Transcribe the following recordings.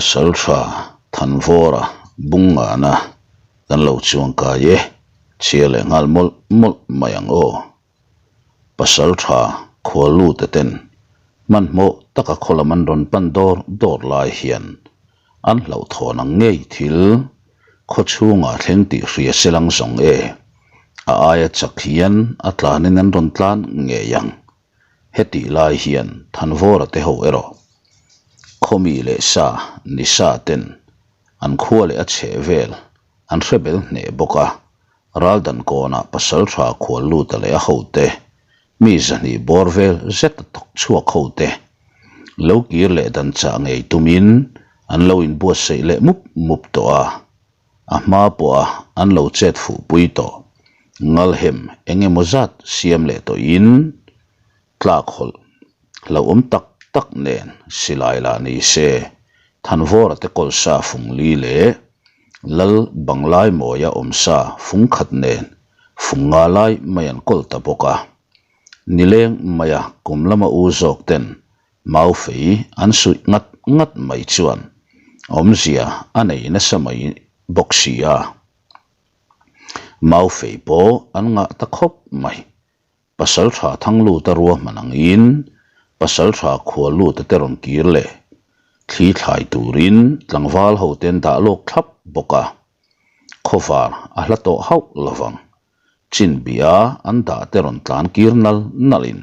Pasaltha Thanvawra Bungngana kan lo chuang kai e, chhia leh nghal mawlh mawlh mai ang aw. Pasaltha Khualute ten hmanhmawh taka khaw lam an rawn pan dawr dawr lai hian an hlauhthawn ang ngei thil khaw chhungah thleng tih hria se lang zawng e, a aia chak hian a tlanin an rawn tlan ngei ang. Hetih lai hian Thanvawra te ho erawh khawmi leh sa ni sa ten an khua leh a chheh vel an hre bel hneh bawk a, Raldan kawnah pasaltha khual luta leh a hote, mi zahnih bawr vel zet a thawk chhuak hote lo kir leh dan chah ngei tumin an lo inbuatsaih leh mup mup tawh a. A hma pawha an lo chet fuh pui tawh. Ngalhem eng emaw zat siam leh tawhin tlak hawlh hlauhawm tak tak nen silai lah ni se, Thanvawra te kawlsa fung li leh Lal Banglai mawia awmsa fung khat nen fung nga lai mai an kawl ta bawk a. Nileng maia kum lama u zawk ten Mau fei an suih ngat ngat mai chuan awmzia a nei nasa mai bawk si a. Mau fei pawh an ngah ta khawp mai. Pasaltha Thangluta ruahman angin Pasaltha Khualluta te rawn kir leh thli thlai turin tlangval hote an dah lawk thlap bawk a. Khawvar a hla tawh hauh lovang. Chinbia an dah te rawn tlan kir nal nalin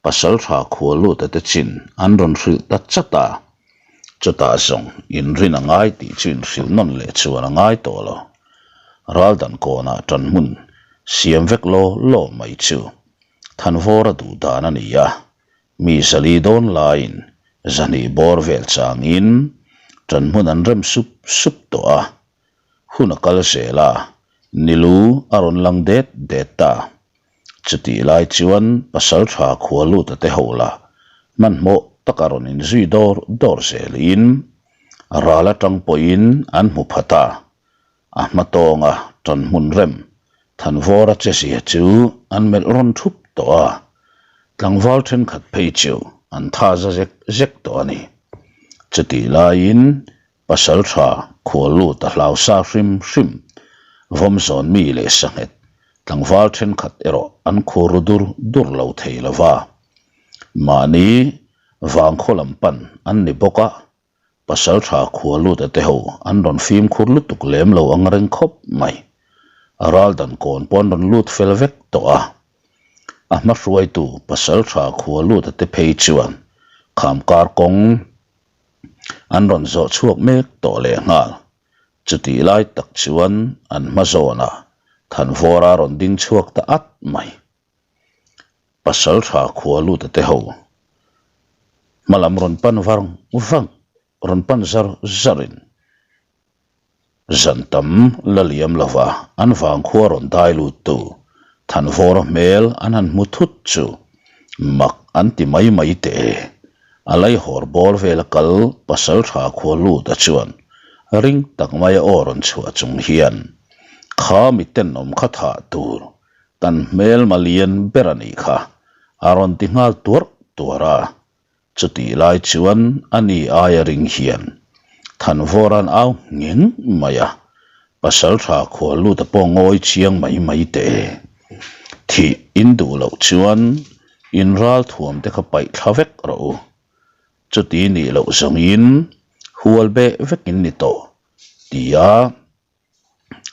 Pasaltha Khualuta te chin an rawn hrilh ta chat a, chutah zawng inrin a ngai tih chu inhrilh nawn leh chuan a ngai tawh lo. Raldan kawnah tan hmun siam vek law law mai chu Thanvawra duh dan a ni a, mi zali dawn laiin zahnih bawr vel changin tan hmun an rem sup sup tawh a, hun a kal zel a, nilu a rawn lang det det ta. Chutih lai chuan Pasaltha khua luta te ho la hmanhmawh taka rawn inzui dawr dawr zelin ral atang pawhin an hmu phat a, a hma tawnga tan hmun rem Thanvawra che zia chu an melh rawn thup tawh a, tlangval thenkhat phei chu an tha za zek zek tawh a ni. Chutih laiin Pasaltha khual lut a hlau sa hrim hrim, vawmzawn mi leh sanghet tlangval thenkhat erawh an khur ru dur dur lo thei lo va. Mahni vangkhaw lam pan an ni bawk a, Pasaltha khual lut a te ho an rawn fimkhur lutuk lem lo ang reng khawp mai. Raldan kawn pawh an rawn lut fel vek tawh a. A hmahruaitu Pasaltha khual lut a te phei chuan khamkar kawng, An rawn zawh chhuak mek tawh leh nghal. Chutih lai tak chuan an hma zawnah Thanvawra rawn ding chhuak ta at mai. Pasaltha khua luta te ho hmalam rawn pan vang vang, rawn pan zar zarin Zan tam la liam lova an vangkhua rawn dai lut tu Thanvawra hmel an han hmu thut chu mak an ti mai mai teh e. A laihawr bawr vela kal Pasaltha khua lut a chuan ring tak maia aw rawn chhuah chung hian kha mi tenawm kha thah tur kan hmel malian ber a nih kha a rawn ti nghal tuarh tuarh a. Chutih lai chuan a ni aia ring hian Thanvawra'n au ngheng mai a, Pasaltha khua luta pawh ngawi chiang mai mai teh e. Thih in duh loh chuan in ral thuam te kha paih thla vek rawh u. Chuti nih loh zawngin hual beh vek in ni tawh, tia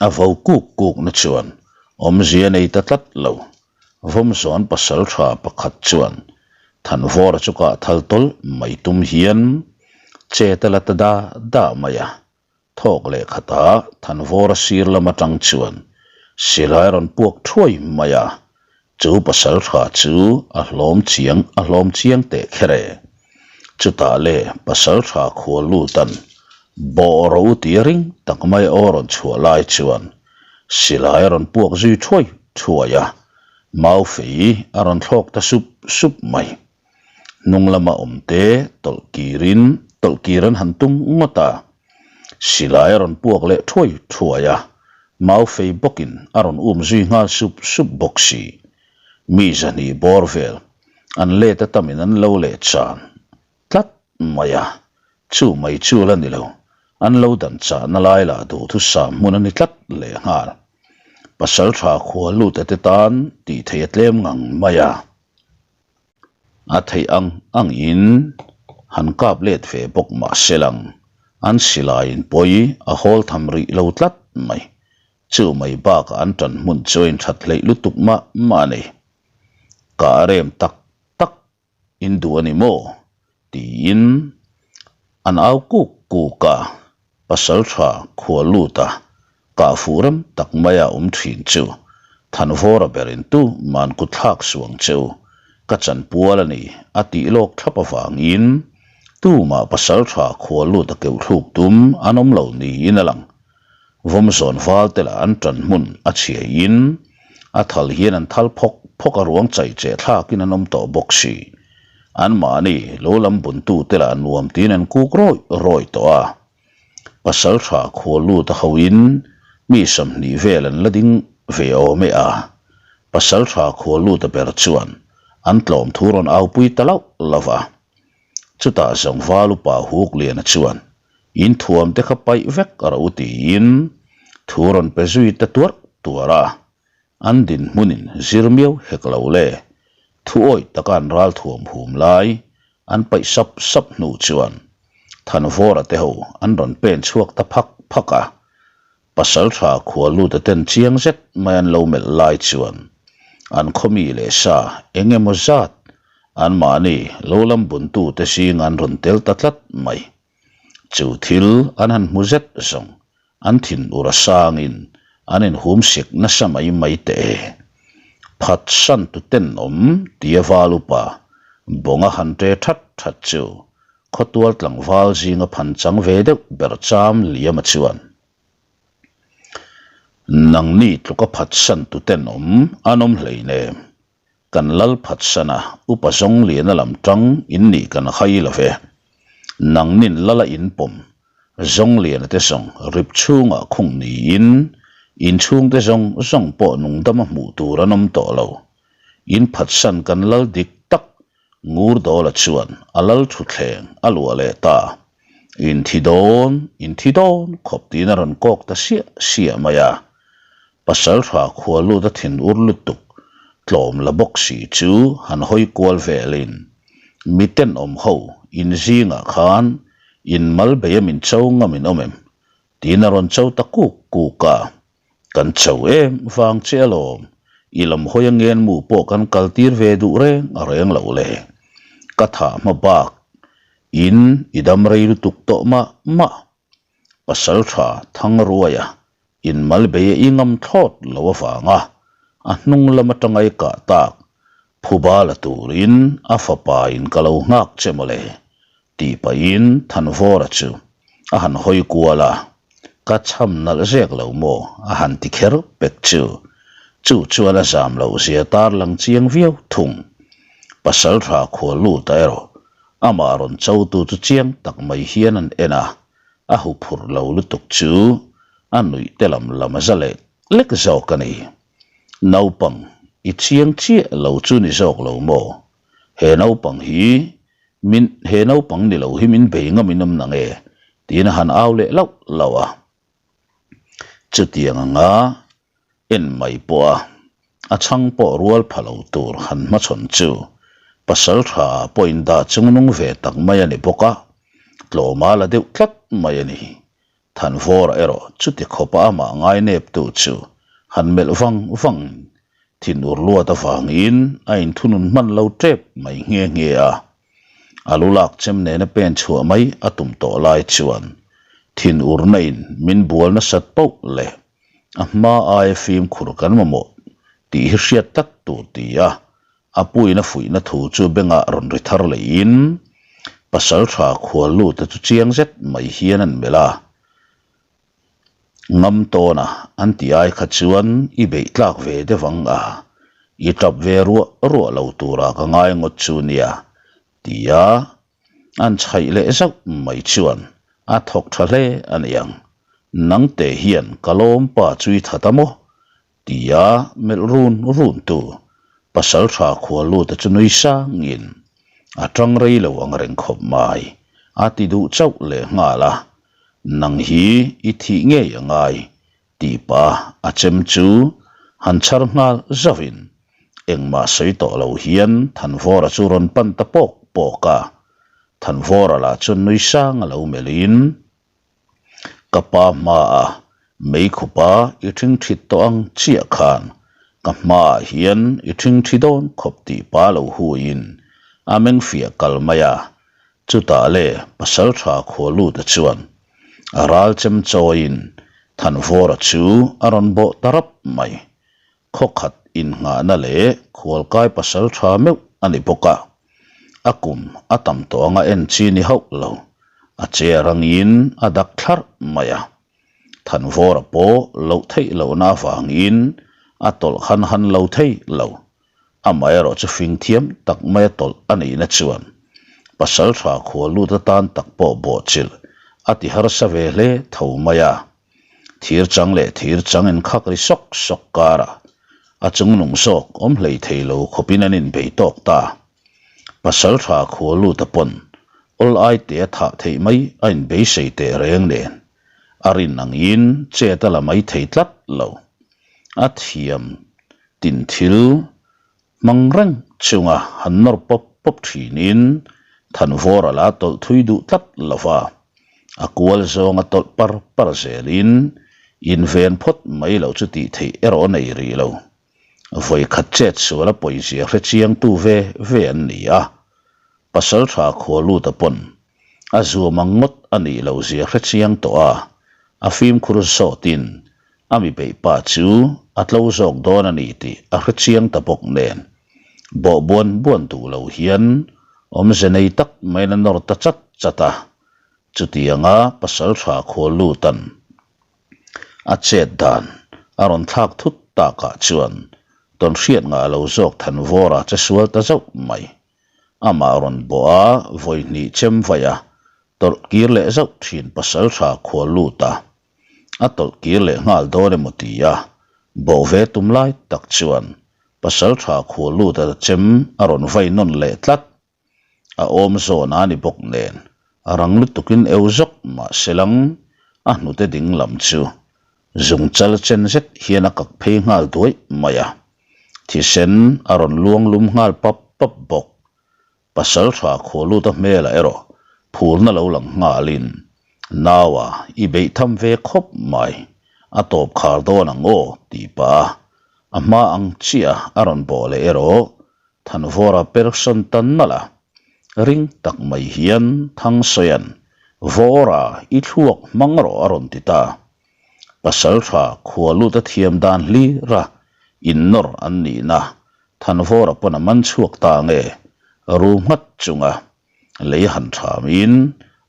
A vo kuk kuk na chuan awmzia nei ta tlat lo. Vawmzawn pasal tha pakhat chuan Thanvawra chu kah thal tawlh mai tum hian chet a la ta da da mai a. Thawk leh khatah Thanvawra sir lam atang chuan silai a rawn puak thuai mai a. Chu pasal tha chu a hlawm chiang a hlawm chiang teh kher e. Chutah le pasal tha khua lutan bawh ro ti ring tak mai aw rawn chhuah lai chuan silai a rawn puak zui thuai thuai a, mau fei a rawn thlawk ta sup sup mai. Hnung lama awm te tawlh kirin tawlh kir an han tum ngawt a, silai a rawn puak leh thuai thuai a, mau fei bawkin a rawn um zui nghal sup sup bawk si. Mi zahnih bawr vel an let a tamin an lo leh chan tlat mai a. Chu mai chu la ni lo, an lo dan chahna lai lah duhthusam hmun a ni tlat lehnghal. Pasaltha khua lut te tan tih theih a tlem ngang mai a. A theih ang angin han kap let ve bawk mah se lang, an silaiin pawi a hawl tham rih lo tlat mai. Chu mai bakah an tan hmun chu a inthat hleih lutuk mah mah a ni. Ka a rem tak tak in duh a ni maw? tiin an au kuk kuk a, pasaltha khua lut a, kah fuh rem tak maia awm thin chu Thanvawra berin tu man kut thlak suang che u, ka chanpual a ni a tih lawk thlap avangin tumah pasaltha khua lut a keuh thluk tum an awm lo niin a lang. Vawmzawn val te lah an tan hmun a chhia in a thal hian an thal phawk phawk a ruang chai cheh thlak in an awm tawh bawk si. An mahni lo lam bun tu te lah nuam tiin an kuk rawih rawih tawh a. Pasal tha khua lut a ho in mi 20 vel an la ding ve awm e a. Pasal tha khua lut a ber chuan an tlawm thu rawn au pui ta lauh lauh a. Chutah zawng val upa huk liana chuan In thuam te kha paih vek a ro tiin thu rawn pe zui ta tuarh tuarh a, an dinhmunin zir miau hek lo le. Thu awih taka an ral thuam hum lai an paih sap sap hnu chuan Thanvawra te ho an rawn pen chhuak ta phak phak a, Pasaltha khua lut a ten chiang zet mai an lo melh lai chuan an khawmi leh sa eng emaw zat anmahni lo lam buntute zinga an rawn tel ta tlat mai. Chu thil an han hmu zet zawng an thin ur a sangin an inhum sik nasa mai mai teh e. Phatsan tu tenawm tia val upa bawnga han ṭe that that chu khawtual tlangval zinga phan chang ve deuh ber cham liama chuan Nangni tluka phatsan tu tenawm an awm hleinem. Kan lal phatsana upa zawng liana lam tang in nih kan hai lo ve. Nangnin lala in pawm zawng liana te zawng rip chhungah khung niin in chhungte zawng zawng pawh nungdama hmuh tur an awm tawh lo. In phatsan kan lal dik tak Ngurdawla chuan a lal thutthleng a luah leh ta. In thi dawn, in thi dawn khawp tiin a rawn kawk ta siah siah mai a. Pasaltha khua lut a thin ur lutuk tlawm la bawk si chu han hawi kual velin mi tenawm ho in zingah khan in mal bei a min cho ngam in awm em? tiin a rawn cho ta kuk kuk a. Kan cho em vang che alawm, i lam hawi a ngen mu pawh kan kal tir ve duh reng a reng loh le. Ka thah hma bak in i dam rei lutuk tawh mah mah. Pasaltha Thangruaia in mal bei a i ngam thlawt lo avanga a hnung lam atanga i kah tak phuba la turin a fapa in ka lo nghak che mawle tih pahin Thanvawra chu a han hawi kual a, ka cham nalh zek lo maw a han ti kher pek chu chu chuan a zam loh zia tar lang chiang viau thung. Pasaltha khua lut a erawh Amah rawn chotu chu chiang tak mai hian an en a, a huphurh lo lutuk chu a nuih te lam lam a za lek lek zawk a ni. Naupang, i chiang chiah lo chu ni zawk lo maw? He naupang hi min, he naupang ni lo hi min bei ngam in awm nang e? tiin a han au leh lauh lauh a. Chutiang anga en mai pawh a, a chhang pawh rual pha lo tur han hmachhawn chu pasal tha pawh in dah chungnung ve tak mai a ni bawk a, tlawma la deuh tlat mai a ni. Thanvawra erawh chuti khawpa amah ngaineptu chu han melh vang vang in thinur luat avangin a inthunun hman lo tep mai nghe nghe a. A lu lak chem nena pen chhuah mai a tum tawh lai chuan thinurna in min bual nasat poh leh a hma aia fimkhur kan mamawh tih hi hriat tlat tur ti a, a puiin a fuihna thu chu bengah rawn ri thar leiin pasaltha khual lute chu chiang zet mai hian an melh a. Ngam tawna an ti ai kha chuan i beih tlak ve deuh ang a, i tap ve ruah ruah lo tura ka ngai ngawt chu nia ti a, An chhaih leh zauh mai chuan a thawk tha hle a niang. Nangte hian ka lawm pa chu i that a maw? tia melh run run tu pasaltha khua luta chu nui sangin a tang rei lo ang reng khawp mai. A ti duh chauh leh nghal a, Nang hi i thih ngei a ngai, tih pah a chem chu han chhar nghal zauhin engmah sawi tawh lo hian Thanvawra chu rawn pan ta pawk pawk a. Thanvawra lah chuan nui sang a lo melhin, Ka pa hmaah meikhupa i ṭhing ṭhit tawh ang chiah khan ka hmaah hian i ṭhing ṭhi dawn khawp tih pa lo huiin a meng fiah kal mai a. Chutah le Pasalṭha Khualuta chuan a ral chem chawiin Thanvawra chu a rawn bawh ta rap mai. Khawkhat innghahna leh khualkai pasalṭha meuh a ni bawk a, a kum a tam tawh anga en chi ni hauh lo, a che rangin a dak thlarh mai a. Thanvawra pawh loh theih lohna avangin a tawlh han han lo thei lo, amaherawh chu fing thiam tak maia tawlh a nihna chuan pasalṭha khuallut atan tak pawh bawhchilh a ti harsa ve hle tho mai a. Thir chang leh thir chang inkhak ri sawk sawk karah a chungnung zawk awm hlei thei lo khawpin an inbei tawk ta. Pasal tha khua lut a pawn awl ai te a thah theih mai a inbeisei teh reng nen a rin angin chet a la mai thei tlat lo. A thiam tin thil Hmang reng chunga han nawr pawp pawp thinin Thanvawr a la tawlh thui duh tlat lo va, a kual zawnga tawlh par par zelin inven phawt mai loh chu tih theih erawh a nei rih lo. Vawikhat chet sual a pawizia hre chiangtu ve ve an ni a, Pasaltha Khualuta pawn A zuam ang ngawt a nih loh zia hre chiang tawh a, a fimkhur zawtin a mi beih pa chu a tlo zawk dawn a ni tih a hre chiang ta bawk nen. Bawh buan buan duh lo hian awmze nei tak maiin a nawr ta chat chat a, chutianga pasaltha khual lutan a chet dan a rawn thlak thut takah chuan tawnhriat ngah lo zawk Thanvawra che sual ta zauh mai. Amah rawn bawh a, vawi hnih chem vaih a, tawlh kir leh zauh thin pasal tha khual lut a. A tawlh kir leh nghal dawn emaw ti a, bawh ve tum lai tak chuan pasal tha khual lut a chem a rawn vai nawn leh tlat. A awm zawn a ni bawk nen, a rang lutukin eu zawk mah se lang, a hnute ding lam chu zungchal chen zet hian a kak phei nghal duai mai a. Thisen a rawn luang lum nghal pap pap bawk. Pasal tha Khualuta hmelah erawh phurna lo lang nghalin, Naua i beih tham ve khawp mai, a tawp khar dawn ang aw tih pah a, a hma ang chiah a rawn bawh leh erawh Thanvawra persawn ta nalh a, ring tak mai hian Thangsawia'n, Vawra, i thluak hmang rawh a rawn ti ta. Pasaltha khua lut a thiam dan hlir a, innawr an nihna Thanvawra pawn a man chhuak ta nge ru nghat chunga lei han thamin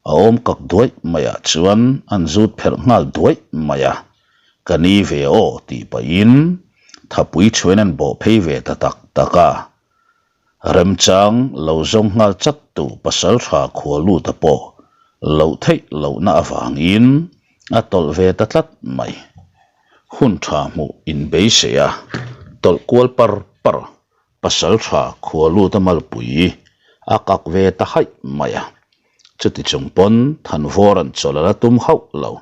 a awm kak duaih maiah chuan an zut pherh nghal duaih mai a, ka ni ve aw tih pahin thapui chhuain an bawh phei ve ta tak tak a. Remchang lo zawng nghal chat tu pasaltha khua luta pawh loh theih lohna avangin a tawlh ve ta tlat mai. Hun tha hmuh inbeisei a, tawlh kual par par pasaltha khua luta malpui a kak ve ta haih mai a. Chuti chung pawn Thanvawr an chawlh a la tum hauh lo.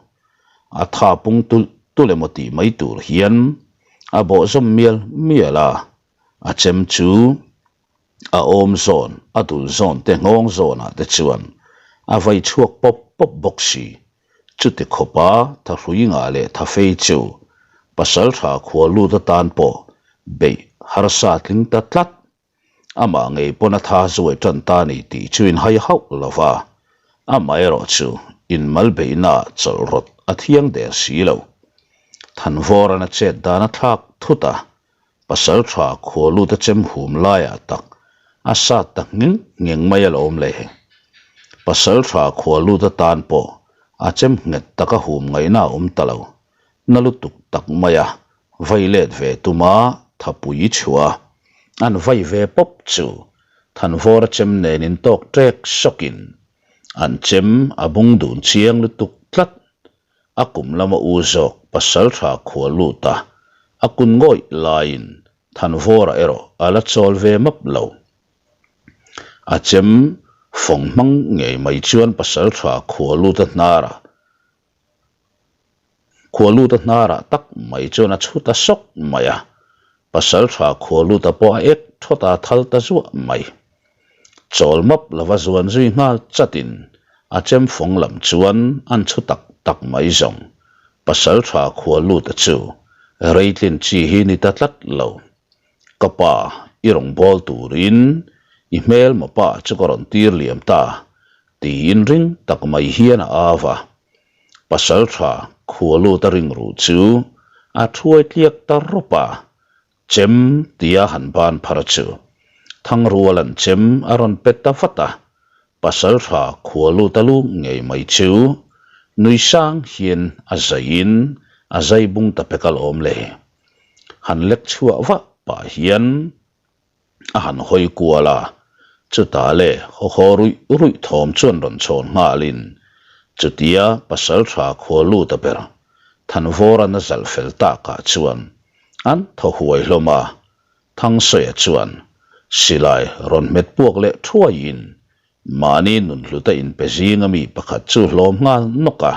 A tha pung tulh tulh emaw tih mai tur hian a bawh zawm mial mial a. A chem chu a awm zawn, a dul zawn te nghawng zawnah te chuan a vai chhuak pawp pawp bawk si. Chuti khawpa thahrui ngah leh thafei chu pasaltha khua lut atan pawh beih harsa tling ta tlat. Amah ngei pawn a tha zuai tan ta ni tih chu inhai hauh lo va, amaherawhchu inmal beihnaah chawlh rawt a thiang der si lo. Thanvawran a chet dan a thlak thut a, Pasal tha khua lut a chem hum laiah tak a sat ta ngheng ngheng mai alawm le. Pasal tha khua lut atan pawh a chem nghet taka hum ngaihna a awm ta lo. Na lutuk tak mai a vai let ve tuma thapui chhuah a, an vai ve pawp chu Thanvawra chem nen intawk ṭek sawkin an chem a bung dun chiang lutuk tlat. A kum lama u zawk pasal tha khua lut a, a kun ngawih laiin Thanvawra erawh a la chawl ve map lo. A chem. Fawng hmang ngei mai chuan pasalṭha Khualuta hnarah Khualuta hnarah tak mai chuan a chhu ta sawk mai a, pasalṭha Khualuta pawh a ek thawt a thal ta zuah mai. Chawl map lova zuan zui nghal chatin a chem fawng lam chuan an chhu tak tak mai zawng. Pasalṭha Khualuta chu reitlin chi hi ni ta tlat lo. Ka pa, i rawn bawl turin i hmelma pa chu ka rawn tir liam ta, tiin ring tak mai hian a au a. Pasalṭha Khualuta ring ruh chu a thuai tliak ta rawp a, chem tia han ban phar chu Thangruala'n chem a rawn pe ta vat a. Pasalṭha Khualuta lu ngei mai chu nui sang hian a zaiin a zai bung ta pek alawm le. Han lek chhuah vah pah hian a han hawi kual a, chutah le haw haw ruih ruih thawm chuan rawn chhawn nghalin chutia pasalṭha khua lut a ber Thanvawran a zalh fel takah chuan an thaw huai hlawm a, Thangsawiah chuan silai rawn hmet puak leh thuaiin Mahni nunhluta inpe zinga mi pakhat chu hlawm nghal nawk a,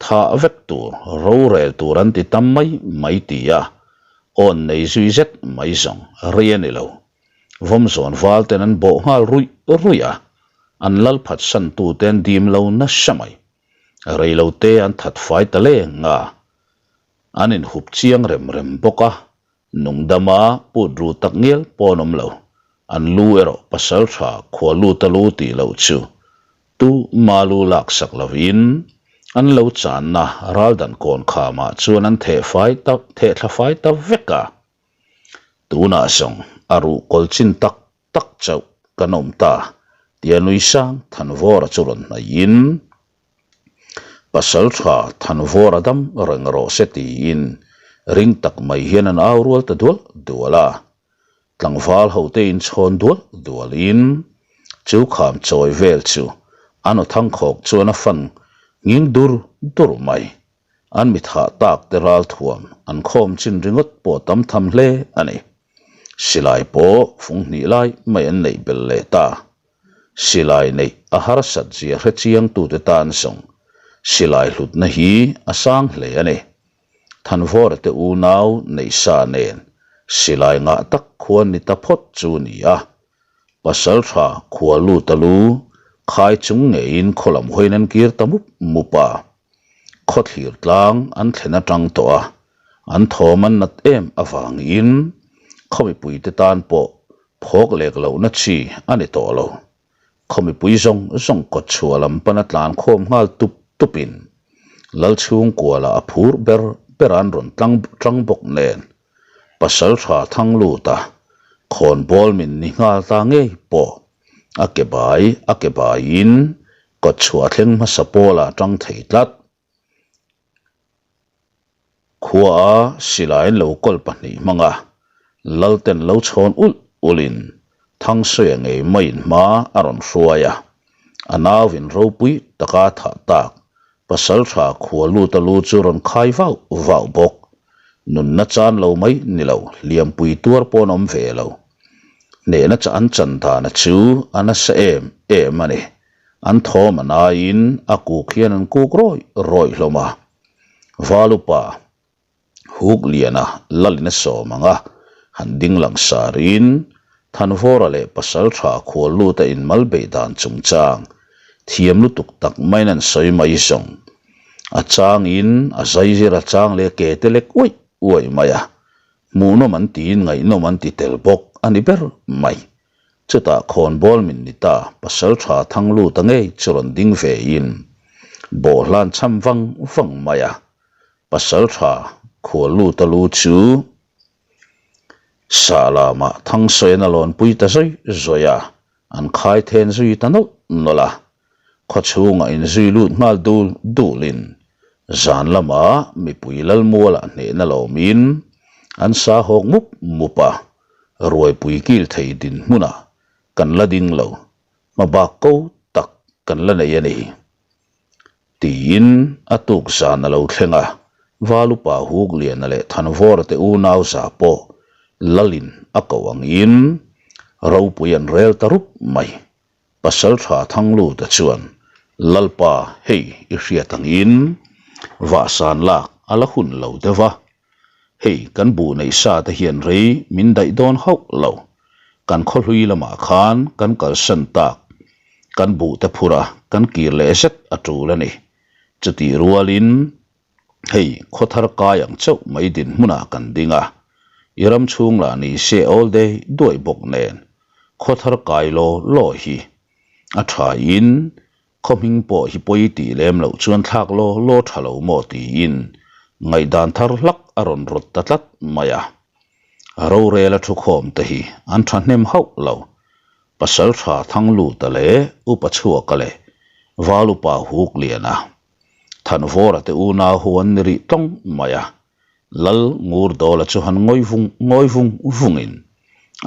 thah vek tur, rorel tur an ti tam mai mai ti a, awn nei zui zet mai zawng rei a ni lo. Vawmzawn val ten an bawh nghal ruih ruih a, an lal phatsan tute an dim lo nasa mai. Rei lo te an that fai ta leng a, an inhup chiang rem rem bawk a, Nungdama put ru tak ngial pawh an awm lo. An lu erawh pasal tha khua lut a lu tih loh chu tu ma lu lak sak lovin an lo channa raldan kawn khamah chuan an theh fai ta theh thla fai ta vek a. Tunah zawng a ruh kawl chin tak tak chauh kan awm ta tia nui sang Thanvawra chu rawn hnaihin Pasal tha Thanvawra dam reng rawh se tiin ring tak mai hian an au rual ta dual dual a. Tlangval hote inchhawn dual dualin chu kham chawi vel chu an aw thangkhawk chuan a fan nghing dur dur mai. An mi thah tak te ralthuam an khawm chin ringawt pawh tam tham hle a ni. Silai pawh fung hnih lai mai an neih belh leh ta. Silai neih a harsat zia hre chiang tute tan zawng silai hlutna hi a sang hle a ni. Thanvawra te unau neih sa nen silai ngah tak khuan ni ta phawt chu ni a. Pasaltha khua lut a lu khai chung ngeiin khaw lam hawiin an kir ta mup mup a. Khawthlir tlang an thlen atang tawh a, an thawm an nat em avangin khaw mipuite tan pawh phawk lek lohna chi a ni tawh lo. Khaw mipui zawng zawng kawt chhuah lam pana tlan khawm nghal tup tupin Lalchhungkuala a phur ber ber an rawn tlang tang bawk nen Pasaltha Thangluta khawnbawl min ni nghal ta ngei pawh a ke bai a ke baiin kawt chhuah thleng hmasa pawlah tang thei tlat. Khuaa silaiin lo kawl pahnih hmanga Lalten lo chhawn ulh ulhin Thangsuia ngei maiin hma a rawn hruai a, a nauin ropui taka thah tak Pasaltha khua lut a lu chu rawn khai vauh vauh bawk. Nunna chan lo mai ni lo, hliampui tuar pawh an awm ve lo. Hnehna chah an chan dana chu a nasa em em a ni. An thawm a naiin a kuk hian an kuk rawih rawih hlawm a. Valupa huk liana lalin a sawm ang a, han ding lang sarin Thanvawra leh Pasaltha khual lut a inmal beih dan chungchang thiam lutuk tak maiin an sawi mai zawng. A changin a zaizir a chang leh ke te lek uaih uaih mai a, hmuhnawm an tiin ngaihnawm an ti tel bawk a ni ber mai. Chutah khawnbawl min ni ta Pasaltha Thangluta ngei chu rawn ding vein bawhhlan cham vang vang mai a, Pasaltha Khualluta lu chu sah lamah Thangsawian a lawnpui ta zui zui a, an khai then zui ta nawlh nawlh a. Khaw chhungah inzui lut nghal dul dulin zan lamah mipui lalmualah hnehna lawmin an sa hawk mup mup a, ruaipui kil thei dinhmunah kan la ding lo, hmabak ko tak kan la nei a ni. Tiin a tuk zan a lo thleng a, Valupa Hukliana leh Thanvawra te unau za pawh Lalin a koh angin ropui an rel ta rup mai. Pasalṭha Thangluta chuan, Lalpa, hei i hriat angin vahsan lak a la hun lo deuh va. Hei kan buh neih sa te hian rei min daih dawn hauh lo. Kan khawhlui lamah khan kan kalsan tak kan buh te phur a, kan kir leh zet a tul a ni. Chutih rualin hei khawthar kai ang chauh mai dinhmunah kan ding a, i ram chhung lah ni se awl dei duai bawk nen khawthar kai law law hi a tha in khaw hming pawh hi pawi tih lem loh chuan thlak law law tha lo maw tiin ngaihdan thar hlak a rawn rawt ta tlat mai a. Rorela thukhawm te hi an thahnem hauh lo. Pasaltha Thangluta leh Upa Chhuaka leh Valupa Hukliana Thanvawra te unau ho an ni rih tawng mai a, Lal Ngurdawla chu han ngawi vung ngawi vung vungin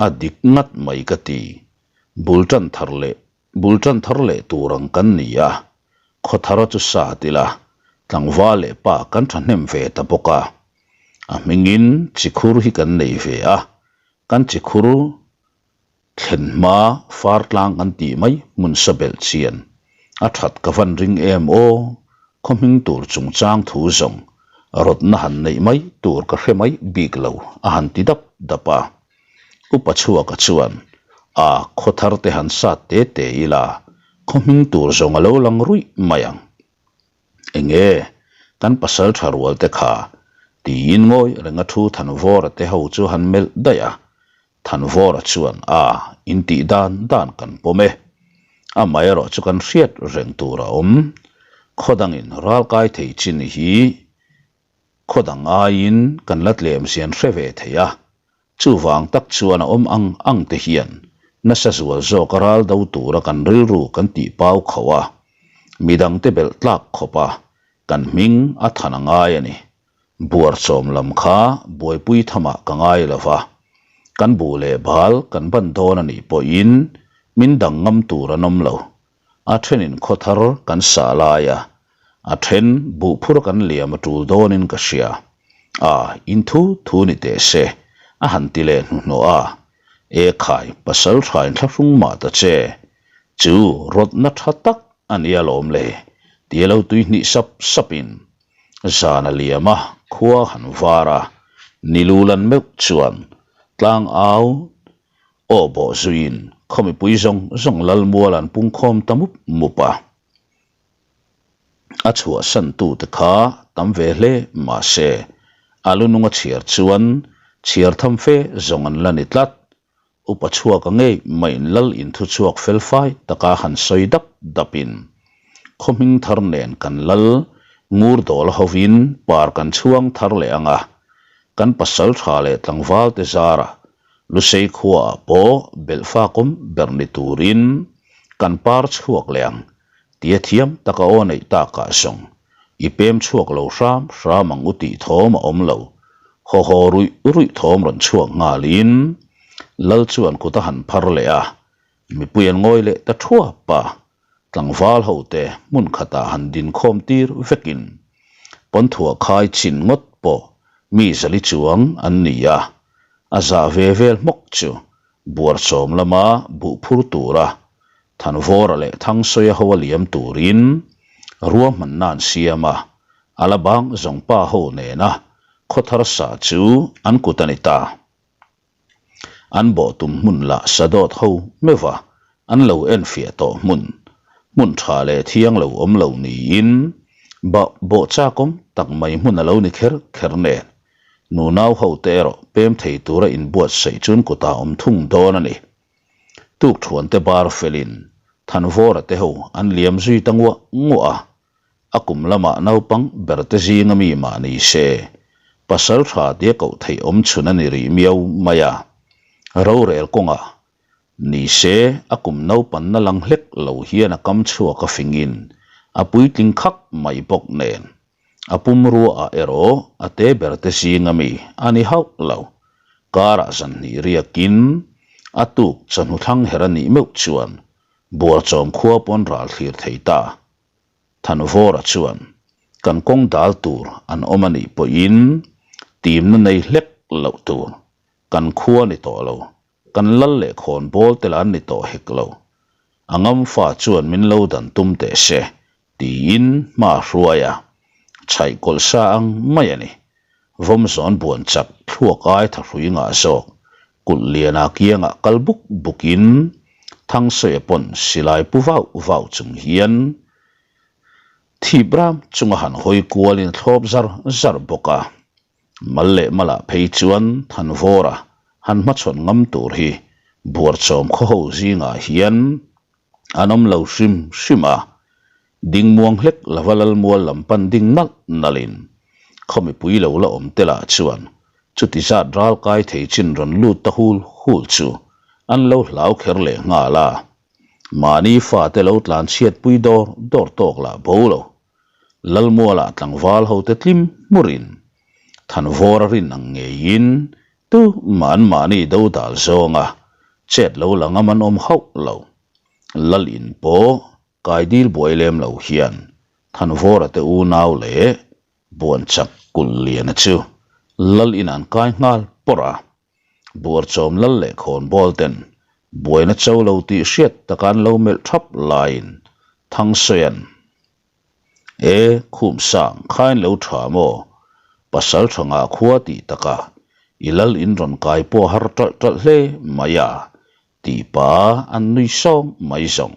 a dik ngat mai ka ti. Bul tan thar leh bul tan thar leh tur ang kan ni a, Khawthara chu sa tila tlangval leh pa kan thahnem ve ta bawk a. A hmingin chikhur hi kan nei ve a, kan chikhur Thlen hma far tlang kan tih mai hmun sa belh chian a that ka van ring em aw, khaw hming tur chungchang thu zawng rawtna han neih mai tur ka hre mai bik lo a han ti dap dap a. Upa chhuaka chuan a khaw thar te han sat te te ila khaw hming tur zawng a lo lang ruih mai ang. Enge kan pasal tha rual te kha tiin ngawi renga thu Thanvawra te ho chu han melh daih a, Thanvawra chuan, A, in tih dan dan kan pawm e. Amaherawh chu kan hriat reng tur a awm. Khaw dangin ral kai thei chin hi khaw dang aiin kan la tlem zian hre ve thei a. Chuvang tak chuan a awm ang ang te hian nasa zual zawka ral do tura kan rilru kan tih pau khauh a, midangte belh tlak khawp a kan hming a than a ngai a ni. Buarchawm lam kha buaipui thamah ka ngai lo va, kan buh leh bal kan ban dawn a nih pawhin min dang ngam tur an awm lo. A thenin khaw thar kan sah lai a, a then buh phur kan liam a tul dawnin ka hria. A, in thu thu ni teh se, a han ti leh hnuhnawh a. E khai, pasal thain thlahrung mah ta che, chu rawtna tha tak a nia lawm le, tia lo tuihnih sap sapin Zan a liam a, khua han var a, ni lu lan meuh chuan tlang au aw bawh zuiin khaw mipui zawng zawng Lalmual an pungkhawm ta mup mup a. A chhuahsan tute kha tam ve hle mahse a lu nunga chhiar chuan chhiar tham fe zawng an la ni tlat. Upa chhuak a ngei maiin lal in thu chhuak fel fai taka han sawi dap dapin khaw hming thar nen kan lal ngur dawl hovin par kan chhuang thar leh ang a, kan pasal tha leh tlangval te zara Lusei khuaah pawh belh fakawm ber ni turin kan par chhuak leh ang tia thiam taka aw neih takah zawng i pem chhuak lo hram hram ang u tih thawm a awm lo. Haw haw ruih ruih thawm rawn chhuak nghalin Lal chuan kut a han phar leh a, mipui an ngawi leh ta thuap a, tlangval ho te hmun khatah han din khawm tir vekin Pawnthuah khai chin ngawt pawh mi zali chuang an ni a, a zah ve vel hmawk chu Buarchawm lama buh phur tura Thanvawra leh Thangsawi a ho a liam turin ruahmanna an siam a, a la bang zawng pa ho nena khawthar sa chu an kut a ni ta. An bawh tum hmun lah sadawt ho meuh a, an lo enfiah tawh hmun, hmun tha leh thiang lo awm lo niin bawh bawh chakawm tak mai hmun a lo ni kher kher nen nunau hote erawh pem thei tura inbuatsaih chuan kutah awm thung dawn a ni. Tukthuante bar felin Thanvawra te ho an liam zui ta nguah nguah a, a kum lamah naupang ber te zinga mi mah ni se, pasal tha tia koh theih awm chhun a ni rih miau mai a. Rorel kawngah ni se a kum naupanna lang hlek lo hian a kam chhuak a fingin a puitling khak mai bawk nen A pumruaah erawh a te ber te zinga mi a ni hauh lo. Karah zan hnih riakin a tuk chawhnu thlang her a nih meuh chuan Buarchawm khua pawn ral thlir thei ta. Thanvawra chuan kan kawng dal tur an awm a nih pawhin timna nei hlek loh tur kan khua ni tawh lo. Kan lal leh khawn bawl te lah an ni tawh hek lo. A ngam fa chuan min lo dan tum teh se, tiin hma a hruai a, chhaih kawlh sa ang mai a ni. Vawmzawn buan chak thluak ai thahrui ngah zawk, kulh liana kiangah kal buk bukin Thangsawi pawn silai pu vauh vauh chung hian thip ram chunga han hawi kualin a thlawp zar zar bawk a. Mal leh malah phei chuan Thanvawra han hmachhawn ngam tur hi buarchawm khaw ho zingah hian an awm lo hrim hrim a, ding muang hlek lova Lalmual lam pan ding nalh nalhin khaw mipui lo la awm te lah chuan chuti zat ral kai thei chin rawn lut ta hul hul chu an lo hlau kher leh nghal a, mahni fate lo tlan chhiatpui dawr dawr tawk lah bo lo. Lalmualah tlangval hote tlim hmurin Thanvawr a rin ang ngeiin tu mah an mahni do dal zawnga chet lo la ngam an awm hauh lo. Lal in pawh kai dil buai lem lo hian Thanvawra te unau leh Buanchak kulh liana chu Lal in an kai nghal pawrh a. Buarchawm lal leh khawnbawl ten buaina cho lo tih hriat taka an lo melh thap laiin Thangsawia'n, E, Khumsang, khain lo tha maw? Pasal tha ngah khua tih taka i lal in rawn kai pawh har ṭalh ṭalh hle mai a, tih pa an nui sawng mai zawng.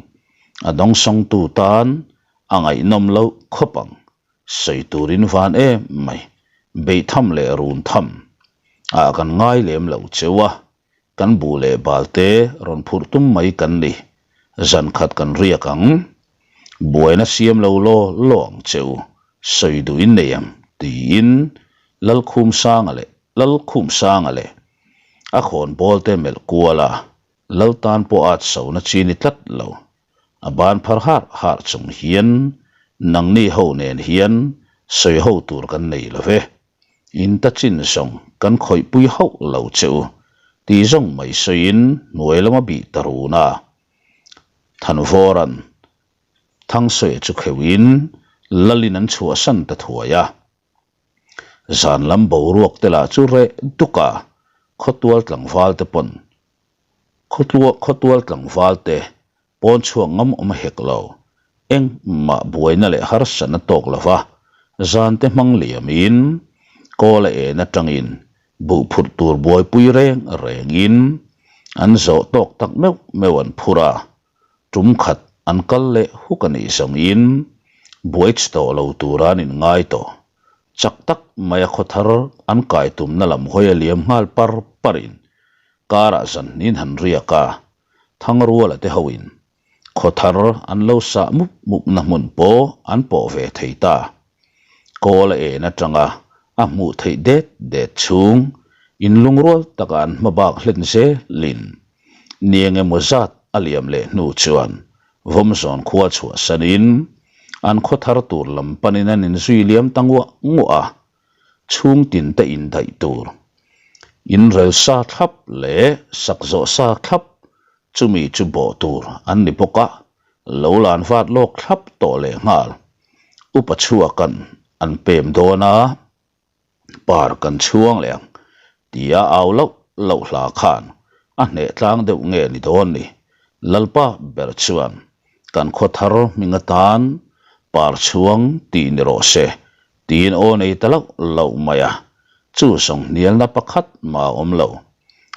A dawngsawngtu tan a ngaihnawm loh khawp ang. Sawi turin van em mai, beih tham leh run tham ah kan ngai lem lo cheu a, kan buh leh bal te rawn phurh tum mai kan ni, zan khat kan riak ang. Buaina siam lo law law ang cheu, sawi duh in nei ang, tiin Lalkhumsanga leh Lalkhumsanga leh a khawnbawl te melh kual a, Lal tan pawh at sona chi ni tlat lo. A ban phar harh harh chung hian nangni ho nen hian sawi ho tur kan nei lo ve. In ta chin zawng kan khawihpui hauh lo che u tih zawng mai sawiin hnuai lama bih ta run a. Thanvawra'n Thangsawi chu kheuhin Lalin an chhuahsan ta thuai a. Zan lam boruak te lah chu reh duk a, khawtual tlangval te pawn khawtual tlangval te pawn chhuak ngam awm hek lo, engmah buaina leh harsatna tawk lova zan te hmang liamin kawl a en atangin buh phurh tur buaipui reng rengin an zawh tawk tak meuh meuh an phur a, Tum khat an kal leh huk a nih zawngin buai chi tawh lo tura an inngai tawh. Chak tak maia khaw thar an kai tumna lam hawi a liam nghal par parin karah zanhnin han riak a, Thangruala te hoin khaw thar an lo sah mup mupna hmun pawh an pawh ve thei ta. Kawl a en atanga a hmuh theih det det chhung inlungrual taka an hmabak hlen zelin Ni eng emaw zat a liam leh hnu chuan Vawmzawn khua chhuahsanin an khaw thar tur lam panin an inzui liam ta nguah nguah a, chhung tin te indaih tur inrel sa thlap leh sak zawh sa thlap chumi chu bawh tur an ni bawk a, lo lan vat lawk thlap tawh leh nghal. Upa chhuakan an pem dawn a. Par kan chhuang leh ang tia au loh loh hla khan a hneh tlang deuh nge ni dawn ni. Lalpa ber chuan kan khaw thar hming atan par chhuang tih ni rawh se tiin aw nei ta loh loh mai a, chu zawng hnialna pakhat mah a awm lo.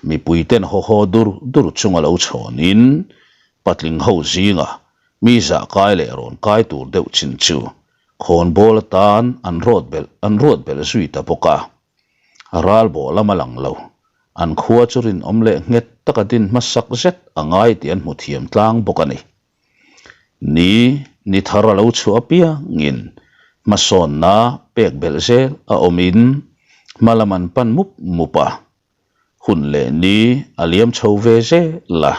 Mipuiten haw haw dur dur chunga lo chhawnin patling ho zinga mi zah kai leh rawn kai tur deuh chin chu Khawnbawl atan an rawt belh an ruat belh zui ta bawk a. Ral bawh lam a lang lo. An khua chu rinawm leh nghet taka din hmasak zet a ngai tih an hmu thiam tlang bawk a ni. Ni ni thar a lo chhuah apiangin hmasawnna pek belh zel a awmin hma lam an pan mup mup a. Hun leh ni a liam chho ve zel a,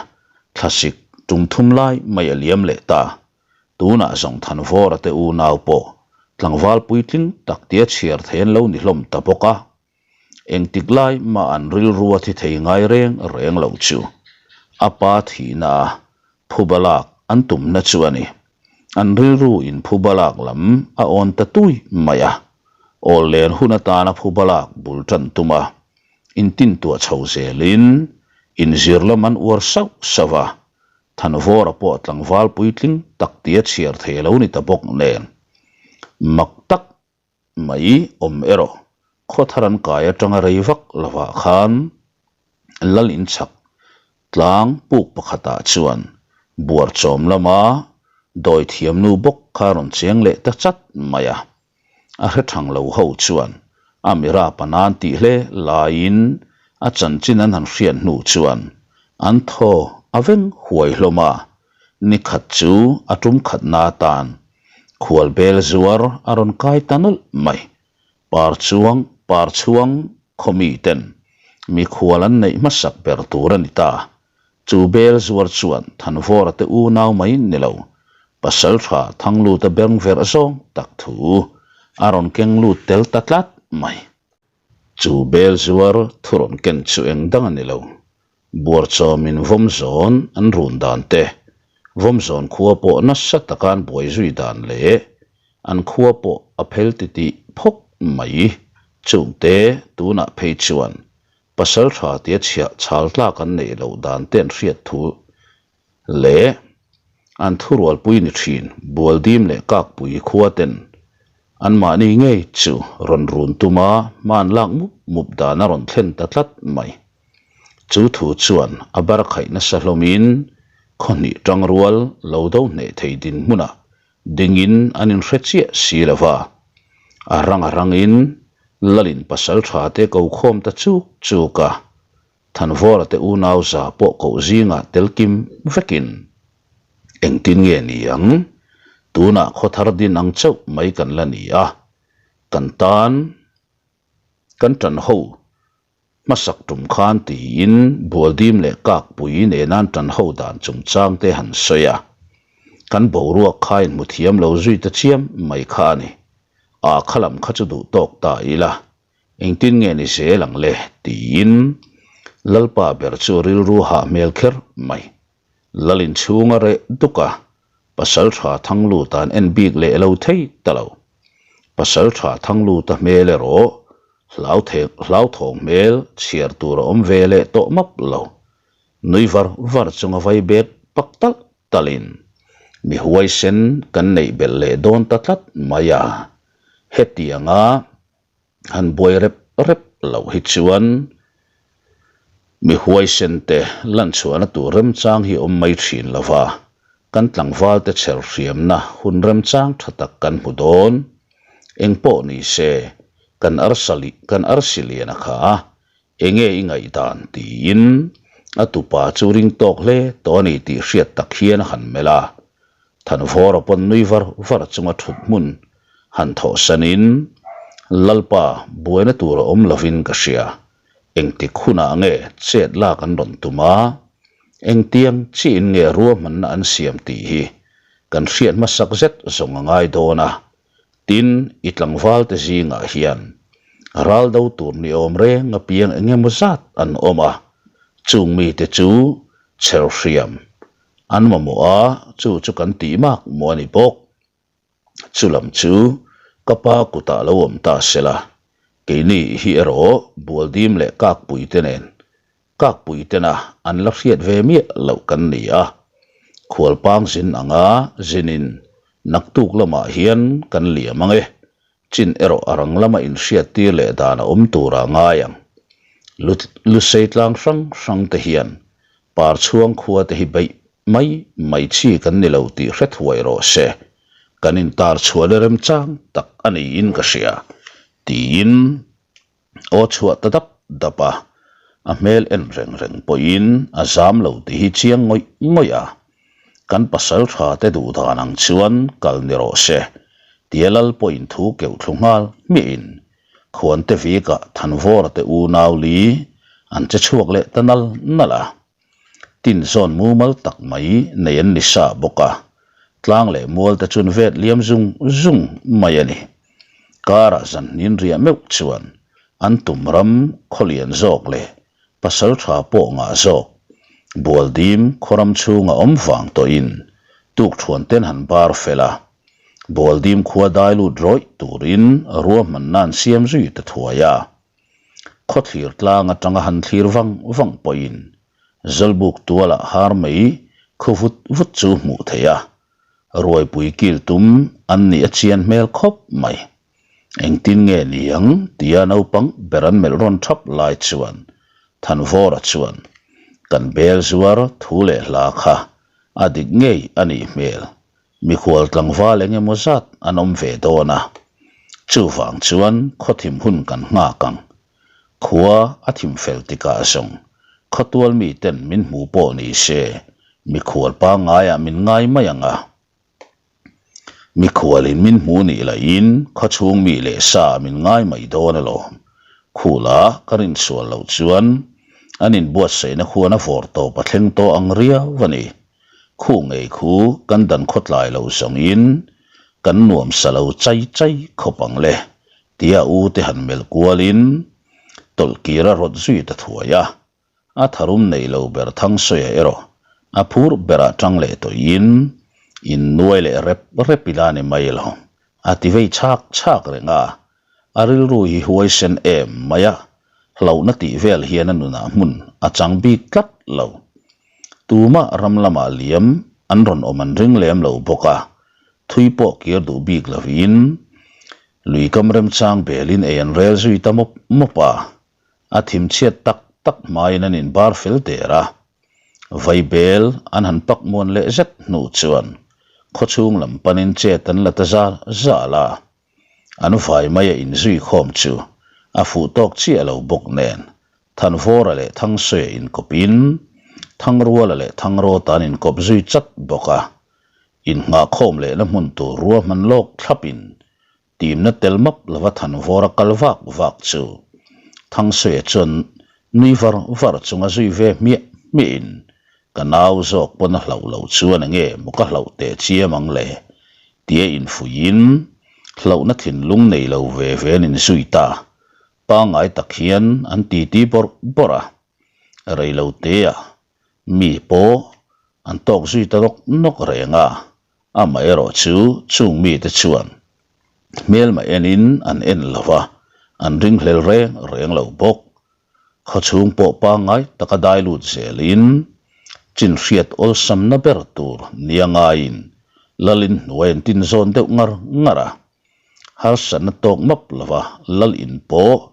thlasik tum thum lai mai a liam leh ta. Tunah zawng Thanvawra te unau pawh tlangval puitling tak tia chhiar thei an lo ni hlawm ta bawk a. Engtik lai mah an rilru a thi thei ngai reng reng lo chu a pa thihna a phuba lak an tumna chu a ni. An rilru in phuba lak lam a awn ta tui mai a. Awl len hun atana phuba lak bul tan tum a, intintuah chho zelin inzir lam an uar sauh sauh a. Thanvawra pawh tlangval puitling tak tia chhiar thei a lo ni ta bawk nen. Mak tak mai awm erawh khawthar an kai atanga rei vak lovah khan Lal inchhak tlang puk pakhatah chuan buarchawm lama dawithiamnu bawk kha rawn cheng leh ta chat mai a. A hre thang lo ho chuan a mira panan tih hle laiin a chanchin an han hriat hnu chuan an thaw a veng huai hlawm a, ni khat chu a tum khatna atan khual bel zuar a rawn kai ta nawlh mai. Par chuang par chhuang khaw miten mikhual an neih hmasak ber tur a ni ta. Chu bel zuar chuan Thanvawra te unau mai ni lo, Pasaltha Thangluta beng verh zawng tak thu a rawn keng lut tel ta tlat mai. Chu bel zuar thu rawn ken chu eng dang a ni lo, Buarchawmin Vawmzawn an run dan te, Vawmzawn khua pawh nasa taka an buai zui dan leh an khua pawh a phel titih phawk mai. Chungte tunah phei chuan Pasal tha tia chhiah chhal tlak an neih loh dan te an hriat thu leh an thurualpui ni thin Bualdim leh Kakpui khua ten anmahni ngei chu rawn run tuma hma an lak mup mup dan a rawn thlen ta tlat mai. Chu thu chuan a bar khaih nasa hlawmin khawhnih tangrual lo do hneh thei dinhmunah Dingin an inhre chiah si lo va, a rang a rangin Lalin pasal tha te ko khawm ta chuk chuk a, Thanvawra te unau za pawh koh zingah tel kim vekin engtin nge ni ang, tunah khawthar din ang chauh mai kan la ni a, kan tan kan tan ho Hmasak tum khan tiin Bualdim leh Kakpui nena an tan ho dan chungchang te han sawi a, kan boruak kha inhmu thiam lo zui ta chiam mai kha a ni. A kha lam kha chu duh tawk ta ila, engtin nge ni zel ang le tiin Lalpa ber chu rilru hah hmel kher mai. Lal inchhung a reh duk a, Pasal tha Thangluta an en bik leh lo thei ta lo. Pasal tha Thangluta hmel erawh hlauthawng hmel chhiar tur a awm ve leh tawh map lo. Nui var var chunga vai bek pak talh talhin mi huaisen kan neih belh leh dawn ta tlat mai a, hetianga Han buai rep rep loh hi chuan mi huaisen te lanchhuahna tur remchang hi awm mai thin lo va, kan tlangval te chher hriamna hun remchang tha tak kan hmu dawn. Engpawh ni se, kan arsa kan arsi lian a kha a, enge i ngaihdan tiin a tupa chu ring tawk hle tawh a ni tih hriat tak hian a han melh a. Thanvawra pawn nui var var chunga thut hmun han thawh sanin, Lalpa, buaina tur a awm lovin ka hria. Engtik hunah nge chet lak an rawn tum a? Engtiang chiin nge ruahmanna an siam tih hi kan hriat hmasak zet zawng a ngai dawn a. Tin, i tlangvalte zingah hian ral do tur ni awm reng apiang eng emaw zat an awm a, chung mite chu chher hriam an mamawh a, chu chu kan tih mak maw a ni bawk. Chu lam chu ka pa kutah lo awm ta sela, keini hi erawh Bualdim leh Kakpuite nen Kakpui tena an la hriat ve miah loh kan ni a, khualpang zin anga zinin naktuk lamah hian kan liam ang e, chin erawh a rang lama inhriattir leh dan a awm tura ngai ang. Lusei tlang hrang hrang te hian Parchhuang khua te hi beih mai mai chi kan ni lo tih hre thuai rawh se, kan intar chhuahna remchang tak a niin ka hria, tiin Aw chhuah ta dap dap a, a hmel en reng reng pawhin a zam lo tih hi chiang ngawih ngawih a, kan pasal tha te duh dan ang chuan kal ni rawh se tia lal pawhin thu keuh thlu nghal hmiahin Khuante Vikah Thanvawra te unau li an che chhuak leh ta nal nal a. Tin zawn mumal tak mai nei an ni sa bawk a, tlang leh mual te chuan vet liam zung zung mai a ni. Karah zan hnin riah meuh chuan an tum ram khaw lian zawk leh pasal tha pawh ngah zawk Bualdim khaw ram chhunga awm vang tawhin tukthuan ten han bar fel a, Bualdim khua dai lut rawih turin ruahmanna an siam zui ta thuai a. Khawthlir tlang atanga han thlir vang vang pawhin Zawlbuk tualah har mai Khu vut vut chu hmuh theih a, ruaipui kil tum an nih a chian hmel khawp mai. Engtin nge ni ang tia naupang ber an melh rawn thap lai chuan Thanvawra chuan kan bel zuar thu leh hla kha a dik ngei a nih hmel, mikhual tlangval eng emaw zat an awm ve dawn a, chuvang chuan khawthim hun kan nghak ang. Khua a thim fel tikah zawng khawtual miten min hmu pawh ni se mikhual pangngaiah min ngai mai ang a. Mikhualin min hmu nih lahin khawchhung mi leh sa min ngai mai dawn alawm. Khula ka rinsual loh chuan an inbuatsaihna khuan a vawr tawp a thleng tawh ang riau a ni. Khu ngei khu kan dan khawtlai lo zawngin kan nuamsa lo chai chai khawp ang le tia u te han melh kualin tawlhkir a rawt zui ta thuai a. A tharum nei lo ber Thangsawiah erawh a phur berah tang leh tawhin in nuai leh rep rep ila ni mai lo. A ti vei chhak chhak reng a, a rilru hi huaisen em mai a, hlauhna tih vel hian a nunah hmun a chang bik tlat lo. Tumah ram lamah liam an rawn awm an ring lem lo bawk a, thui pawh kir duh bik lovin lui kam remchang belin ei an rel zui ta mawp mawp a. A thim chhiat tak tak hmain an inbar fel der a, vaibel an han pak muan leh zet hnu chuan khawchhung lam panin chet an la ta zal zal a. An vai maia inzui khawm chu a fuh tawk chiah lo bawk nen Thanvawra leh Thangsuia inkawpin Thangruala leh Thangrawta an inkawp zui chat bawk a. Innghahkhawm lehna hmun tur ruahman lawk thlapin Timna tel map lova thanvawr a kal vak vak chu Thangsuia chuan nui var var chunga zui ve hmiah hmiahin ka nau zawk pawn a hlauh loh chuan enge maw ka hlauh teh chiam ang le tia infuihin hlauhna thinlung nei lo ve ve an inzui ta pangngai tak hian an titi bawrh bawrh a, reilotea Mi pawh an tawk zui ta nawk nawk reng a, amaherawh chu chung mite chuan hmelma enin an en lo va, an ringhlel reng reng lo bawk. Khawchhung pawh pangngai taka dai lut zelin chin hriat awlsamna ber tur nia ngaiin lalin hnuai an tin zawn deuh ngar ngar a, harsatna tawk map lova lal in pawh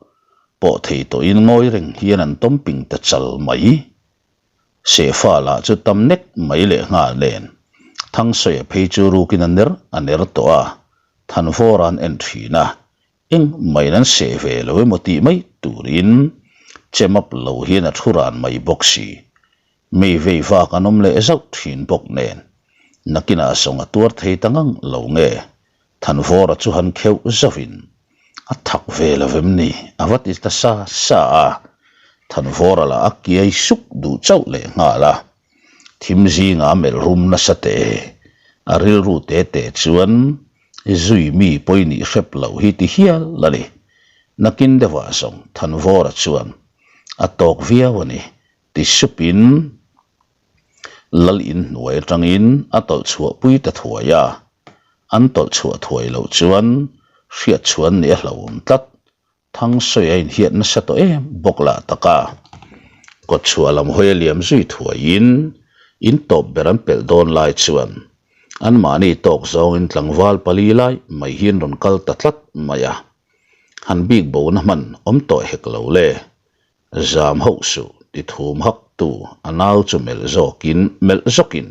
pawh thei tawhin ngawi reng hian an tawm ping ta chal mai. Sehfa lah chu tam nek mai leh nghal nen Thangsawiah phei chu rukin a ner a ner tawh a, Thanvawra an en thin a, eng maiin an seh ve lo emaw tih mai turin chem up lo hian a thu ran mai bawk si. Mi vei vak an awm leh zauh thin bawk nen nakinah zawng a tuar thei ta ngang lo nge Thanvawra chu han kheuh zauhin a thak ve lo vem ni a va ti ta sa sa a, Thanvawra lah a kiai suk duh chauh leh nghal a, thim zingah a melh rum nasa teh e, a rilru te te chuan zui mi pawi nih hrep loh hi ti hial a ni. Nakin deuhah zawng Thanvawra chuan a tawk viau a ni ti supin Lal in hnuai atangin a tawlh chhuah pui ta thuai a, an tawlh chhuah thuai loh chuan hriat chhuan nih a hlauhawm tlat. Thangsawi a inhiat nasa tawh em bawk lah tak a. Kawtchhuah lam hawi a liam zui thuaiin in tawp ber an pelh dawn lai chuan anmahni tawk zawngin tlangval pali lai mai hi an rawn kal ta tlat mai a. Han bik bona hman awm tawh hek lo le. Zam hauh suh ti thum hak tu a nau chu melh zawkin melh zawkin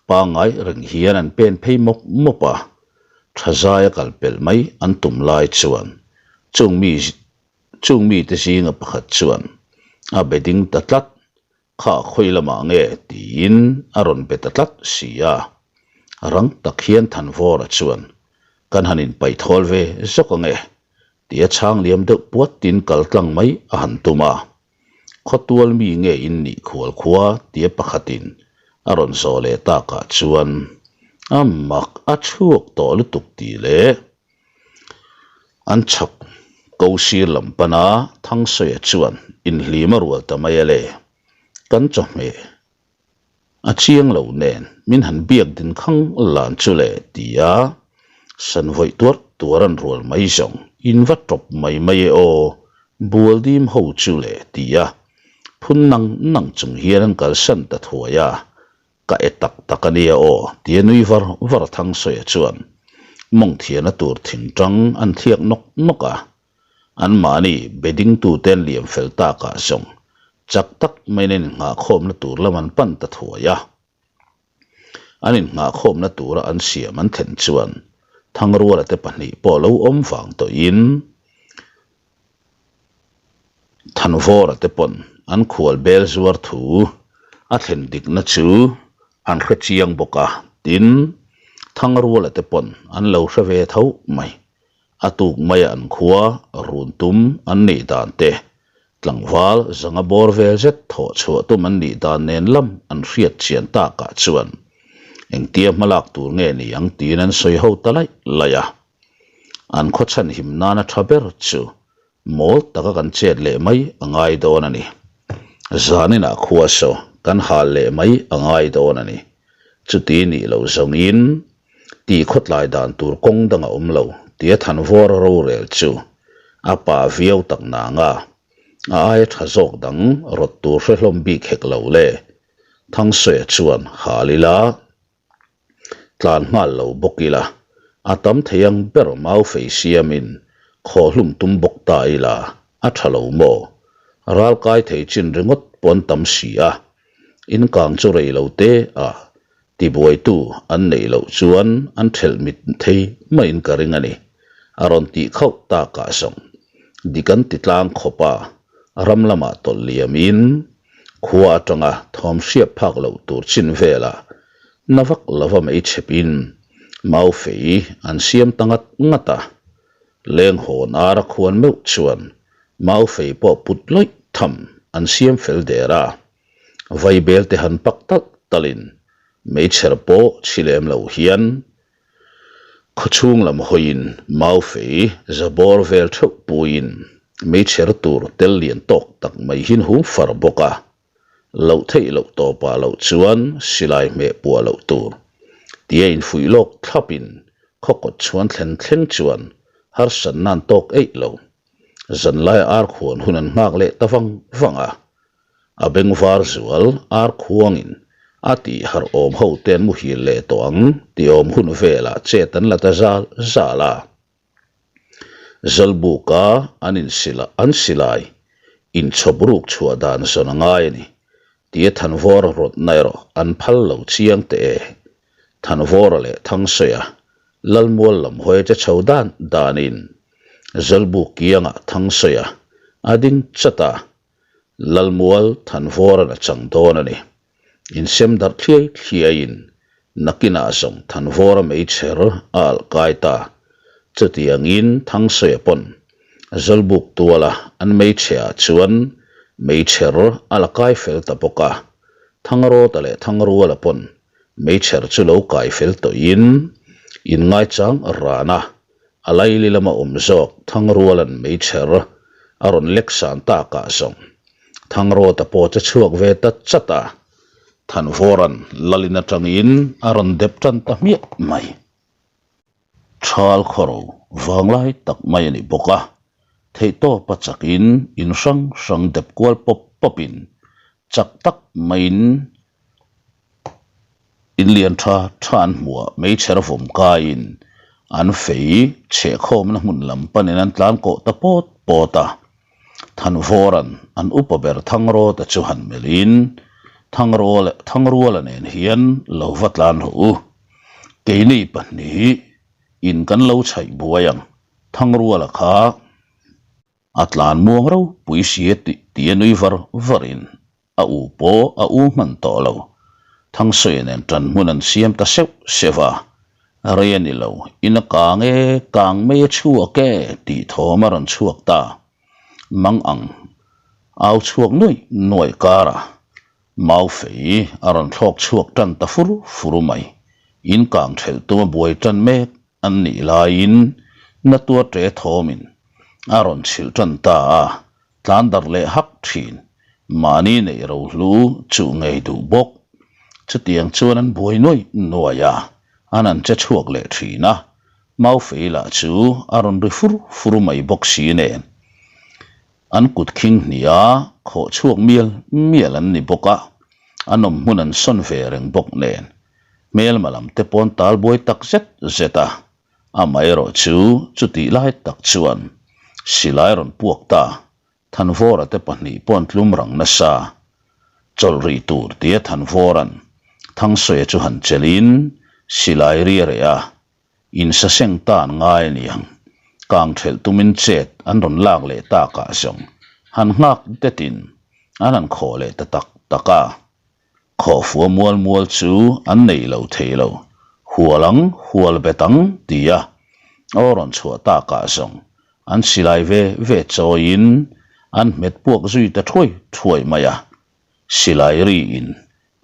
pangngai reng hian an pen phei mawp mawp a, tha zaia kal pelh mai an tum lai chuan chung mi chung mite zinga pakhat chuan a be ding ta tlat Kha khawi lamah nge tiin a rawn be ta tlat si a, rang tak hian Thanvawra chuan kan han inpaih thawl ve zawk ang e tia chhang liam deuh puatin kal tlang mai a han tum a. Khawtual mi nge in nih khual khua tia pakhatin a rawn zawh leh takah chuan a mak a chhuak tawh lutuk tih leh An chhak ko sir lam pana Thangsawiah chuan inhlim a rual ta mai a le. Kan chawhmeh a chiang lo nen min han biak din khang lan chu le tia san vawih tuar tuar an rual mai zawng in va tawp mai mai e aw bual dim ho chu le tia phun nang nang chung hian an kalsan ta thuai a. Ka e tak tak a nia aw, tia nui var var Thangsawi chuan mawng thiana tur thing tang an thliak nawk nawk a. Anmahni be dingtute an liam fel takah zawng chak tak maiin an innghahkhawmna tur lam an pan ta thuai a. An innghahkhawmna tura an siam an thlen chuan Thangruala te pahnih pawh lo awm vang tawhin Thanvawra te pawn an khual bel zuar thu a thlen dikna chu an hre chiang bawk a, tin, Thangruala te pawn an lo hre ve tho mai. A tuk maia an khua run tum an nih dan te, tlangval zanga bawr vel zet thawh chhuah tum an nih dan nen lam an hriat chian takah chuan engtia hmalak tur nge ni ang tiin an sawi ho ta laih laih a. An khaw chhanhim nana tha ber chu mawl taka kan chet leh mai a ngai dawn a ni. Zaninah khua saw kan hal leh mai a ngai dawn a ni. Chuti nih loh zawngin tih khawtlai dan tur kawng dang a awm lo tia Thanvawra rorel chu a pa viau tak nanga a aia tha zawk dang rawt tur hre hlawm bik hek lo le. Thangsawi chuan hal ila. Tlan nghal lo bawk ila, a tam thei ang ber mau fei siamin khaw hlum tum bawk ta ila, a tha lo maw? Ral kai thei chin ringawt pawh an tam si a, inkang chu rei lo te a, tibuaitu an neih loh chuan an thelh mit thei maiin ka ring a ni, a rawn tih khauh takah zawng dik an ti tlang khawp a, ram lamah tawlh liamin Khua atanga thawm hriat phak loh tur chin velah na vak lova mei chhepin mau fei an siam ta ngat ngat a. Leng hawn ara khuan meuh chuan mau fei pawh put lawih tham an siam fel der a. Vaibel te han pak talh talhin meichher pawh chhi lem lo hian Khawchhung lam hawiin mau fei za bawr vel theuh puiin meichher tur tel lian tawk tak mai hin hum far bawk a, loh theih loh tawpah loh chuan silai hmeh puah loh tur tia infuih lawk thlapin khaw kawt chhuan thlen thleng chuan harsatna an tawk eih lo. Zanlai ar khuan hun an nghak leh ta vang vang a, a bengvar zual ar khuangin a tih harh awm ho te an muhil leh tawh ang tih awm hun velah chet an la ta zal zal a. Zawlbuka an insil an silai inchhawp ruk chhuah dan zawn a ngai a ni tia Thanvawra rawtna erawh an phal lo chiang teh e. Thanvawra leh Thangsawi-a Lalmual lam hawi che chho dan danin Zawlbuk kiangah Thangsawi-a a ding chat a, Lalmual Thanvawra'n a chang dawn a ni. Insem darh thliai thliaiin nakinah zawng Thanvawra meichher a alh kai ta. Chutiangin Thangsawi-a pawn Zawlbuk tuala an meichheah chuan meichher a la kai fel ta bawk a, Thangrawta leh Thangruala pawn Meichher chu lo kai fel tawhin inngaichang ran a, a laili lama awm zawk Thangruala'n meichher a rawn lek san takah zawng Thangrawta pawh che chhuak ve ta chat a, Thanvawra'n lalin atangin a rawn dep tan ta hmiah mai. Thal khawro vanglai tak mai a ni bawk a, theihtawpa chakin in hrang hrang dep kual pawp pawpin chak tak maiin in lian tha tha an hmuh a, meichher vawm kaiin an fei chhehkhawmna hmun lam panin an tlan kawh ta pawt pawt a. Thanvawra'n an upa ber Thangrawta chu han melhin, Thangruala nen hian lo va tlan rawh u. Keini pahnih in kan lo chhaih buai ang, Thangruala kha a tlan muang ropui si a tih tia nui var varin a u pawh a u hman tawh lo. Thangsawi nen tan hmun an siam ta seuh seuh a, rei a ni lo, in a kang e, kang mai a chhuak e tih thawm a rawn chhuak ta. Mang ang au chhuak nuaih nuaih karah Mau fei a rawn thlawk chhuak tan ta fur fur mai. In kang thelh tuma buai tan mek an nih laiin Natua ṭe thawmin a rawn chhilh tan ta a, tlan darh leh hak thin. Mahni neih rohlu chuh ngei duh bawk. Chutiang chuan an buai nuai nuai a, an an che chhuak leh thin a. Mau fei lah chu a rawn ri fur fur mai bawk si nen. An kut khing hnih a, khawh chhuak mial mial an ni bawk a. An awm hmun an sawn ve reng bawk nen hmelma lam te pawn tal buai tak zet zet a, amaherawh chu chutih lai tak chuan silai rawn puak ta Thanvawra te pahnih pawh an tlum rang nasa. Chawlh rih tur tia Thanvawra'n Thangsawi chu han chelhin silai ri a reh a, insaseng ta an ngai a niang. Kang thelh tumin chet an rawn lak leh takah zawng han nghak detin an han khawh leh ta tak tak a. Khawhfua mual mual chu an nei lo thei lo, hual ang, hual bet ang tia aw rawn chhuah takah zawng an silai ve ve chawiin an hmet puak zui ta thuai thuai mai a. Silai riin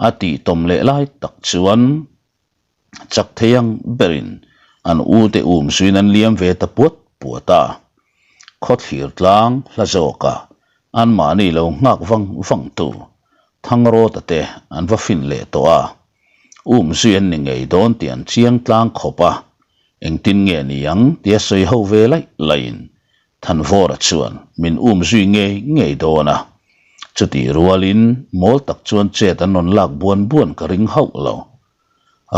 a tihtawm leh lai tak chuan Chak thei ang berin an ute um zuiin an liam ve ta puat puat a. Khawthlir tlang hla zawkah anmahni lo nghak vang vang tu Thangrawta te an va fin leh tawh a. Um zui an ni ngei dawn tih an chiang tlang khawp a, engtin nge ni ang tia sawi ho ve laih laihin Thanvawra chuan min um zui ngei ngei dawn a. Chutih rualin mawl tak chuan chet an rawn lak buan buan ka ring hauh lo.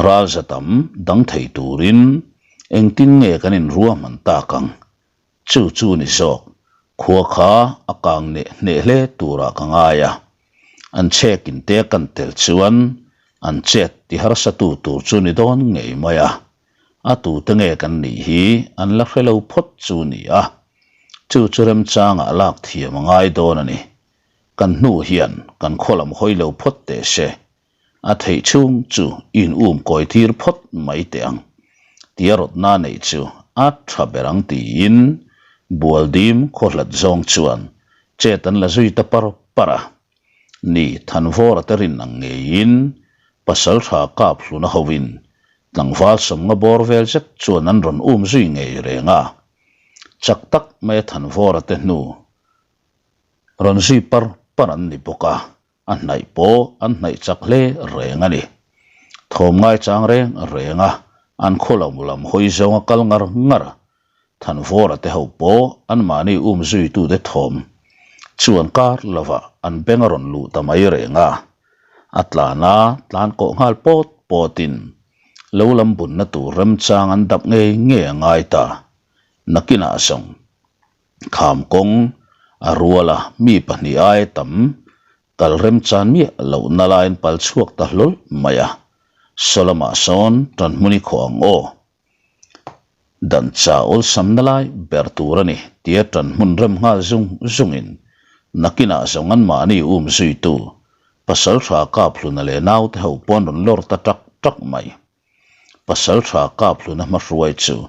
Ral za tam dang thei turin engtin nge kan inruahman tak ang? Chu chu ni zawk, khua kha a kang neh hneh hle turah ka ngai a. An chhek inte a kan tel chuan an chet ti harsatu tur chu ni dawn ngei mai a. A tute nge kan nih hi an la hre lo phawt chu ni a. Chu chu remchangah lak thiam a ngai dawn a ni. Kan hnu hian kan khaw lam hawi lo phawt teh se. A theih chhung chu in um kawi tir phawt mai teh ang tia rawtna neih chu a tha ber ang tiin Bualdim khaw hlat zawng chuan chet an la zui ta par par a. Ni Thanvawra te rin ang ngeiin Pasaltha kap hluna hovin tlangval sawmnga bawr vel zet chuan an rawn um zui ngei reng a. Chak tak maia Thanvawra te hnu rawn zui par par an ni bawk a. A hnaih pawh an hnaih chak hle reng a ni. Thawm ngaichang reng reng a, an khaw lo lam hawi zawng a kal ngar ngar. Thanvawra te ho pawh anmahni um zuitute thawm chuan kar lovah an beng a rawn luh ta mai reng a. A tlan a, tlan kawh nghal pawt pawtin lo lam bunna tur remchang an dap ngei ngei a ngai ta. Nakinah zawng Kham kawng a rual a, mi pahnih aia tam kal remchan miah lohna laiin pal chhuak ta hlawl mai a. Saw lamah sawn tan hmun i khawh ang aw. Dan cha awlsamna lai ber tur a ni tia tan hmun rem nghal zung zungin nakinah zawng anmahni um zuitu Pasaltha Kaphluna leh naute ho pawn rawn lawr ta tak tak mai. Pasal tha kap hluna hmahruai chu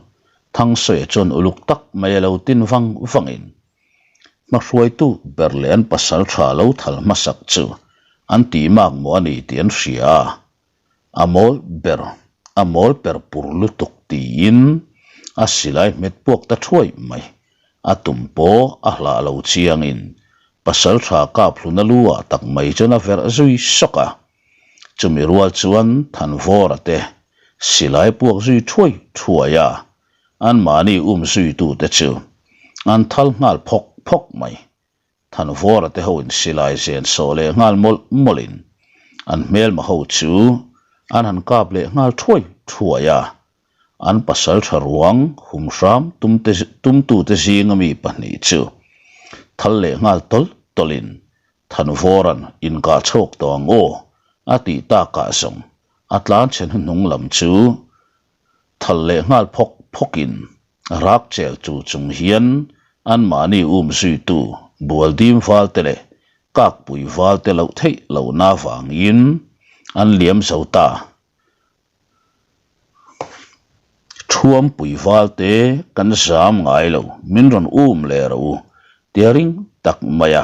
Thangsawi chuan uluk tak mai a lo tin vang vangin hmahruaitu ber leh an pasal tha lo thal hmasak chu an tih mak maw a ni tih an hria a, a mawl ber a mawl per pur lutuk tiin a silai hmet puak ta thuai mai. A tum pawh a hlah lo chiangin pasal tha kap hluna lu ah tak mai chuan a verh zui sawk a. Chumi rual chuan Thanvawra te silai puak zui thuai thuai a, anmahni um zuitute chu an thal nghal phawk phawk mai. Thanvawra te hoin silai zen sawh leh nghal mawlh mawlhin an hmelma ho chu an han kap leh nghal thuai thuai a, an pasal tha ruang hum hram tumte tumtute zinga mi pahnih chu thal leh nghal tawlh tawlhin Thanvawra'n inkah chhawk tawh ang aw a tih takah zawng a tlan chhe hnuhnung lam chu thal leh nghal phawk phawkin rak chel chu chung hian anmahni um zuitu Bualdim valte leh Kakpui valte loh theih lohna avangin an liam zo ta. Thuampui valte kan zam ngai lo, min rawn um leh rawh u, tia ring tak mai a.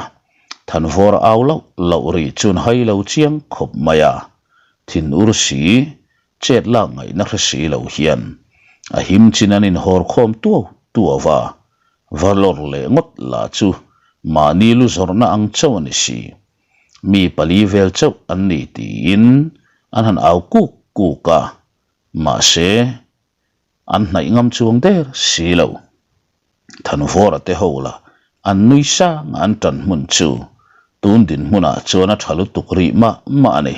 Thanvawr au loh loh ri chuan hai lo chiang khawp mai a. Thin ur si, chet lak ngaihna hre si lo hian a him chin an inhawr khawm tuau tuau a, va lawr leh ngawt lah chu mahni lu zawrhna ang chauh a ni si. Mi pali vel chauh an ni tiin an han au kuk kuk a, mahse an hnaih ngam chuang der si lo. Thanvawra te ho lah an nui sang a an tan hmun chu. Tun dinhmunah chuan a tha lutuk rih mah mah a ni.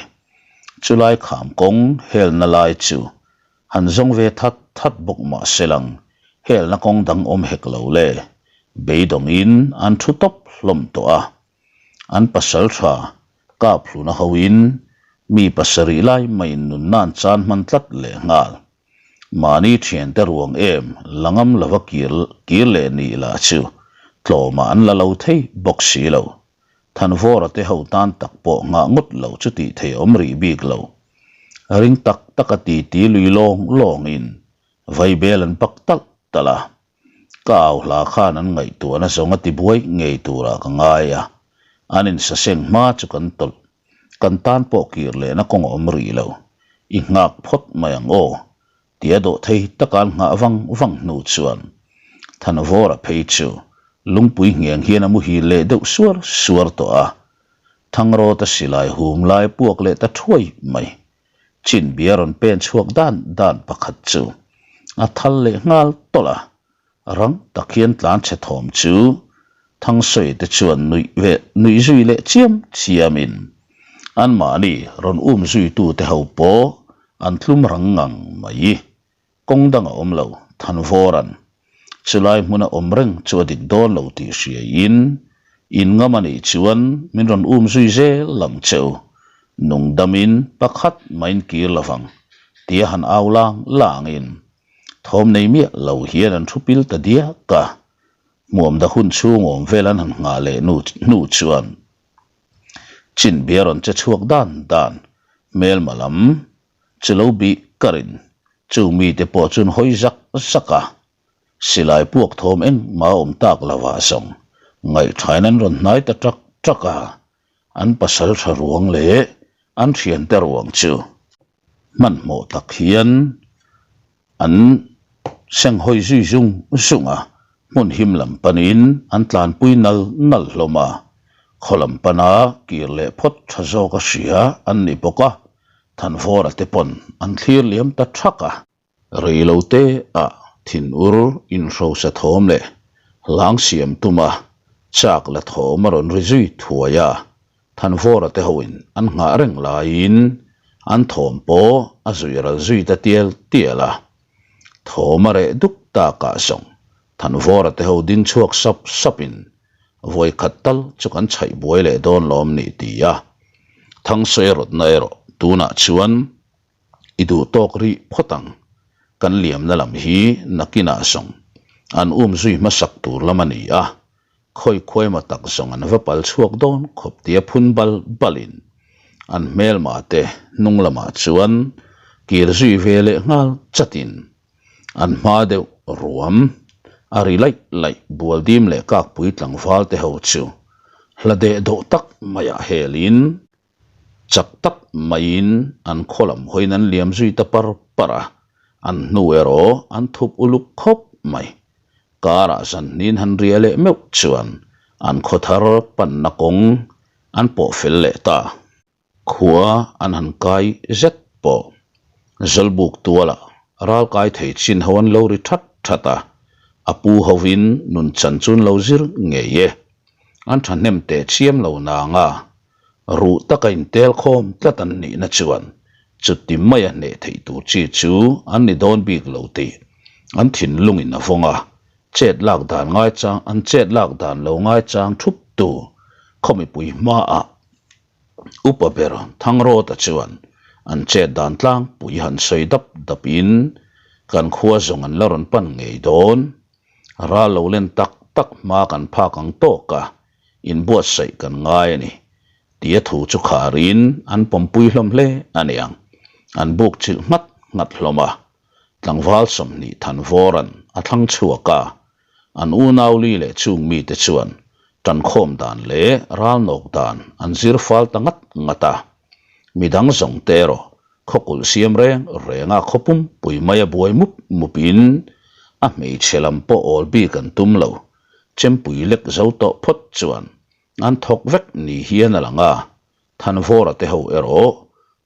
Chulai kham kawng helna lai chu han zawng ve that that bawk mah se lang, helna kawng dang awm hek lo le. Beidawngin an thu tawp hlawm tawh a. An pasal tha kap hluna hoin mi pasarih lai maiin nunna an chan hman tlat leh nghal. Mahni thiante ruang em la ngam lova kir kir leh nih lah chu tlawmah an la lo thei bawk si lo. Thanvawra te ho tan tak pawh nghah ngawt lo chu tih thei awm rih bik lo. Ring tak taka titi lui lawng lawngin vaibel an pak talh talh a. Ka au hla khan an ngaihtuahna zawng a tibuai ngei turah ka ngai a, an insaseng hma chu kan tawlh. Kan tan pawh kir lehna kawng a awm rih lo. I nghak phawt mai ang aw, tia dawh thei taka an nghah vang vang hnu chuan Thanvawra phei chu lungpui ngheng hian a muhil leh deuh suar suar tawh a. Thangrawta silai hum lai puak leh ta thuai mai. Chinbia rawn pen chhuak dan dan pakhat chu a thal leh nghal tawlh a, rang tak hian tlan chhe thawm chu Thangsawi te chuan nuih ve nuih zui leh chiam chiamin anmahni rawn um zuitute ho pawh an tlum rang ngang mai. Kawng dang a awm lo, Thanvawra'n chulai hmuna awm reng chu a dik dawn lo tih hriaiin in ngam a nih chuan min rawn um zui zel ang che u, nungdamin pakhat maiin kir lo vang tia han au lang langin thawm nei miah lo hian an thu pil ta diak a, hmuamda hun chhung awm vel an han nghah leh hnu chuan Chinbia rawn che chhuak dan dan hmelma lam Chu lo bih ka rin. Chu mite pawh chuan hawi zak zak a, silai puak thawm engmah a awm tak lo ah zawng ngaihthain an rawn hnai ta ṭak ṭak a, an pasal ṭha ruang leh an thiante ruang chu hmanhmawh tak hian an seng hawi zui zung zung a, hmun him lam panin an tlanpui nal nal hlawm a, khaw lam pana kir leh phawt ṭha zawk a hria an ni bawk a. Thanvawra te pawn an thlir liam ta thak a. Reilo te ah thinur inhrosa thawm leh hlang siam tuma chak la thawm a rawn ri zui thuai a, Thanvawra te hoin an nghah reng laiin an thawm pawh a zui ral zui ta tial tial a. Thawm a reh duk takah zawng Thanvawra te ho ding chhuak sap sapin Vawi khat tal chu kan chhaih buai leh dawn lawm ni ti a, Thangsawi rawtna erawh tunah chuan i duh tawk rih phawt ang, kan liamna lam hi nakinah zawng an um zui hmasak tur lam a ni a, khawi khuaima tak zawng an va pal chhuak dawn khawp tia phun bal balin an hmelma te hnung lamah chuan kir zui ve leh nghal chatin An hma deuh ruam a ri laih laih bualdim leh kakpui tlangval te ho chu hla deh dawh tak maiah helin chak tak maiin an khaw lam hawiin an liam zui ta par par a, an hnu erawh an thup uluk khawp mai. Karah zanhnin han ria leh meuh chuan an khaw thar panna kawng an pawh fel leh ta. Khua an han kai zet pawh. Zawlbuk tualah ral kai thei chin ho an lo ri that that a, a pu hovin nun chan chu an lo zir ngei e. An thahnem teh chiam lo nang a, ruh taka intel khawm tlat an nihna chuan chuti maia hneh theih tur chi chu an ni dawn bik lo tih an thinlungin a vawng a, chet lak dan ngaichang an chet lak dan lo ngaichang thup tu khaw mipui hmaah Upa ber Thangrawta chuan an chet dan tlangpui han sawi dap dapin kan khua zawng an la rawn pan ngei dawn. Ral lo len tak tak hma kan phak ang tawk a, inbuatsaih kan ngai a ni tia thu chu kharin an pawmpui hlawm hle a niang. An buk chilh nghat nghat hlawm a, tlangval 20 Thanvawra'n a thlang chhuak a, An unau li leh chung mite chuan tankhawm dan leh ralnawk dan an zir fal ta ngat ngat a. Midang zawng te erawh khawkulh siam reng renga khaw pumpui maia buai mup mupin a hmeichhe lam pawh awl bik an tum lo. Chempui lek zo tawh phawt chuan an thawk vek ni hian a lang a, Thanvawra te ho erawh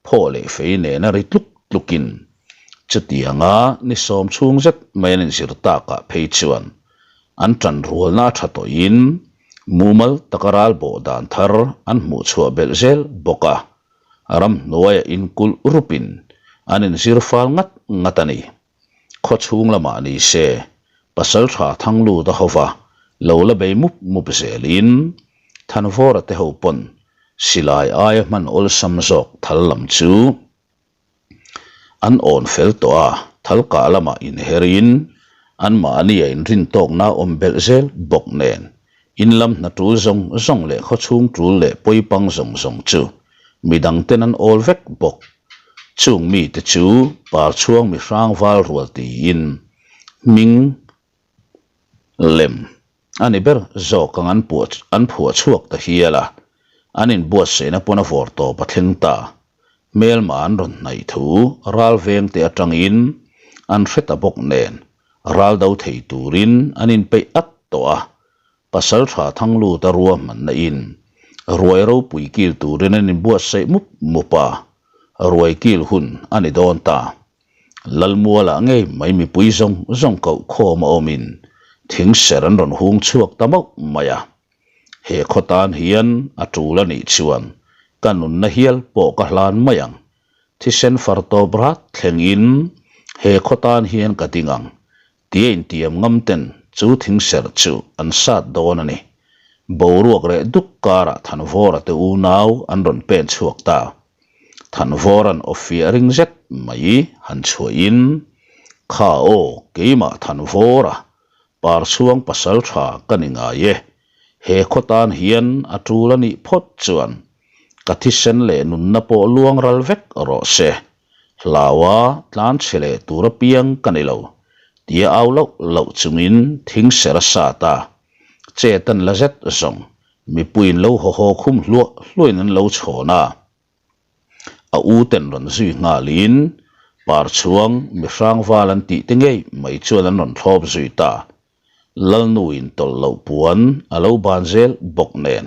phaw leh fei nena ri tluk tlukin chutianga ni sawm chhung zet mai an inzir takah phei chuan an tanrualna a tha tawhin. Mumal taka ral bawh dan thar an hmuh chhuah belh zel bawk a, ramhnuaia inkulh rupin an inzir fal ngat ngat a ni. Khaw chhung lamah ni se, Pasaltha Thangluta hova lo la bei mup mup zelin Thanvawra te ho pawn silai aia hman awlsam zawk thal lam chu An awn fel tawh a, thal kah lamah inherin anmahni a inrintawkna awm belh zel bawk nen in lam hna tul zawng zawng leh khawchhung tul leh pawipang zawng zawng chu midang ten an awl vek bawk. Chung mite chu Parchhuang mihrang val rual tiin hming Lem a ni ber zawk ang an puah an phuah chhuak ta hial a, an inbuatsaihna pawn a vawr tawp a thleng ta. Hmelma an rawn hnaih thu ral veng te atangin an hre ta bawk nen ral do thei turin an inpeih at tawh a, pasal tha Thangluta ruahmanna in ruai ropui kil turin an inbuatsaih mup mup a, ruai kil hun a ni dawn ta. Lalmualah ngei mai mipui zawng zawng koh khawm a awmin thing ser an rawn hung chhuak ta mauh mai a. He khaw tan hian a tul a nih chuan ka nunna hial pawh ka hlan mai ang. Thisen far tawp rat thlengin he khaw tan hian ka ding ang tia intiam ngam ten chu thing serh chu an sat dawn a ni. Boruak reh duk karah Thanvawra te unau an rawn pen chhuak ta. Thanvawra'n aw fiah ring zet mai han chhuahin, Kha aw, keimah Thanvawra, Parchhuang pasal tha ka ni ngai e. He khaw tan hian a tul a nih phawt chuan ka thisen leh nunna pawh luang ral vek rawh se. Hlaua tlan chhe leh tur apiang ka ni lo, tia au loh loh chungin thing ser a sat a, chet an la zet zawng Mipuiin lo haw haw khum hluah hluahin an lo chhawn a, a u ten rawn zui nghalin Parchhuang mihrang val an tih te ngei mai chuan an rawn thlawp zui ta. Lalnuin tawlh loh puan a lo ban zel bawk nen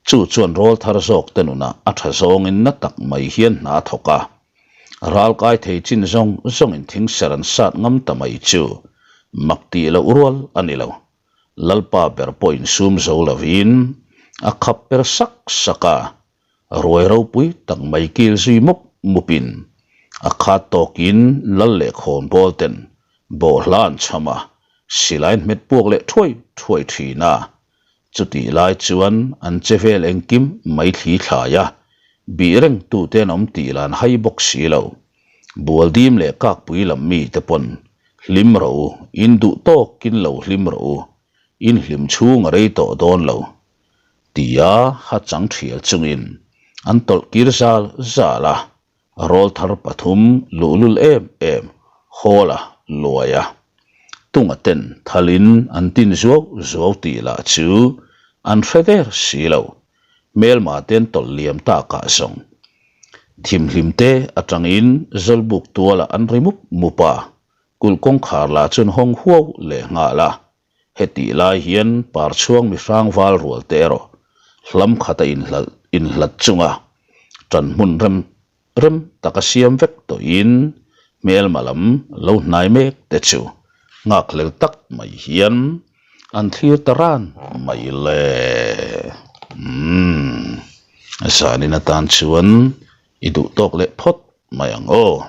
chu chuan rawl thar zawk te nunah a tha zawngin na tak mai hian hna a thawk a. Ral kai thei chin zawng zawngin thingser an sat ngam ta mai chu mak tih loh rual a ni lo. Lalpa ber pawh insum zo lovin a khap per sak sak a, ruai ropui tak mai kil zui mup mupin a khat tawkin lal leh khawnbawl ten bawhhla an chham a, silai hmet puak leh thuai thuai thin a. Chutih lai chuan an che vel engkim mai thli thlai a, bih reng tute an awm tih lah an hai bawk si lo. Bualdim leh kakpui lam mite pawn hlim rawh u, in duh tawkin lo hlim rawh u, in hlim chhung a rei tawh dawn lo, tia ha chang thial chungin an tawlh kir zal zal a, rawlthar pathum luhlul em em Hawla luai a, tunga ten thalin an tin zuau zuau tih lah chu an hre der si lo. Hmelma ten tawlh liam takah zawng thimhlim te atangin Zawlbuk tualah an ri mup mup a, kulh kawngkhar lah chuan hawng huau leh nghal a. Hetih lai hian Parchhuang mihrang val rual te erawh hlam khata inhlalh inhlat chunga tan hmun rem Rem taka siam vek tawhin hmelma lam lo hnai mek te chu nghakhlel tak mai hian an thlir ta ran mai le. Umm, zanin atan chuan i duh tawk leh phawt mai ang aw.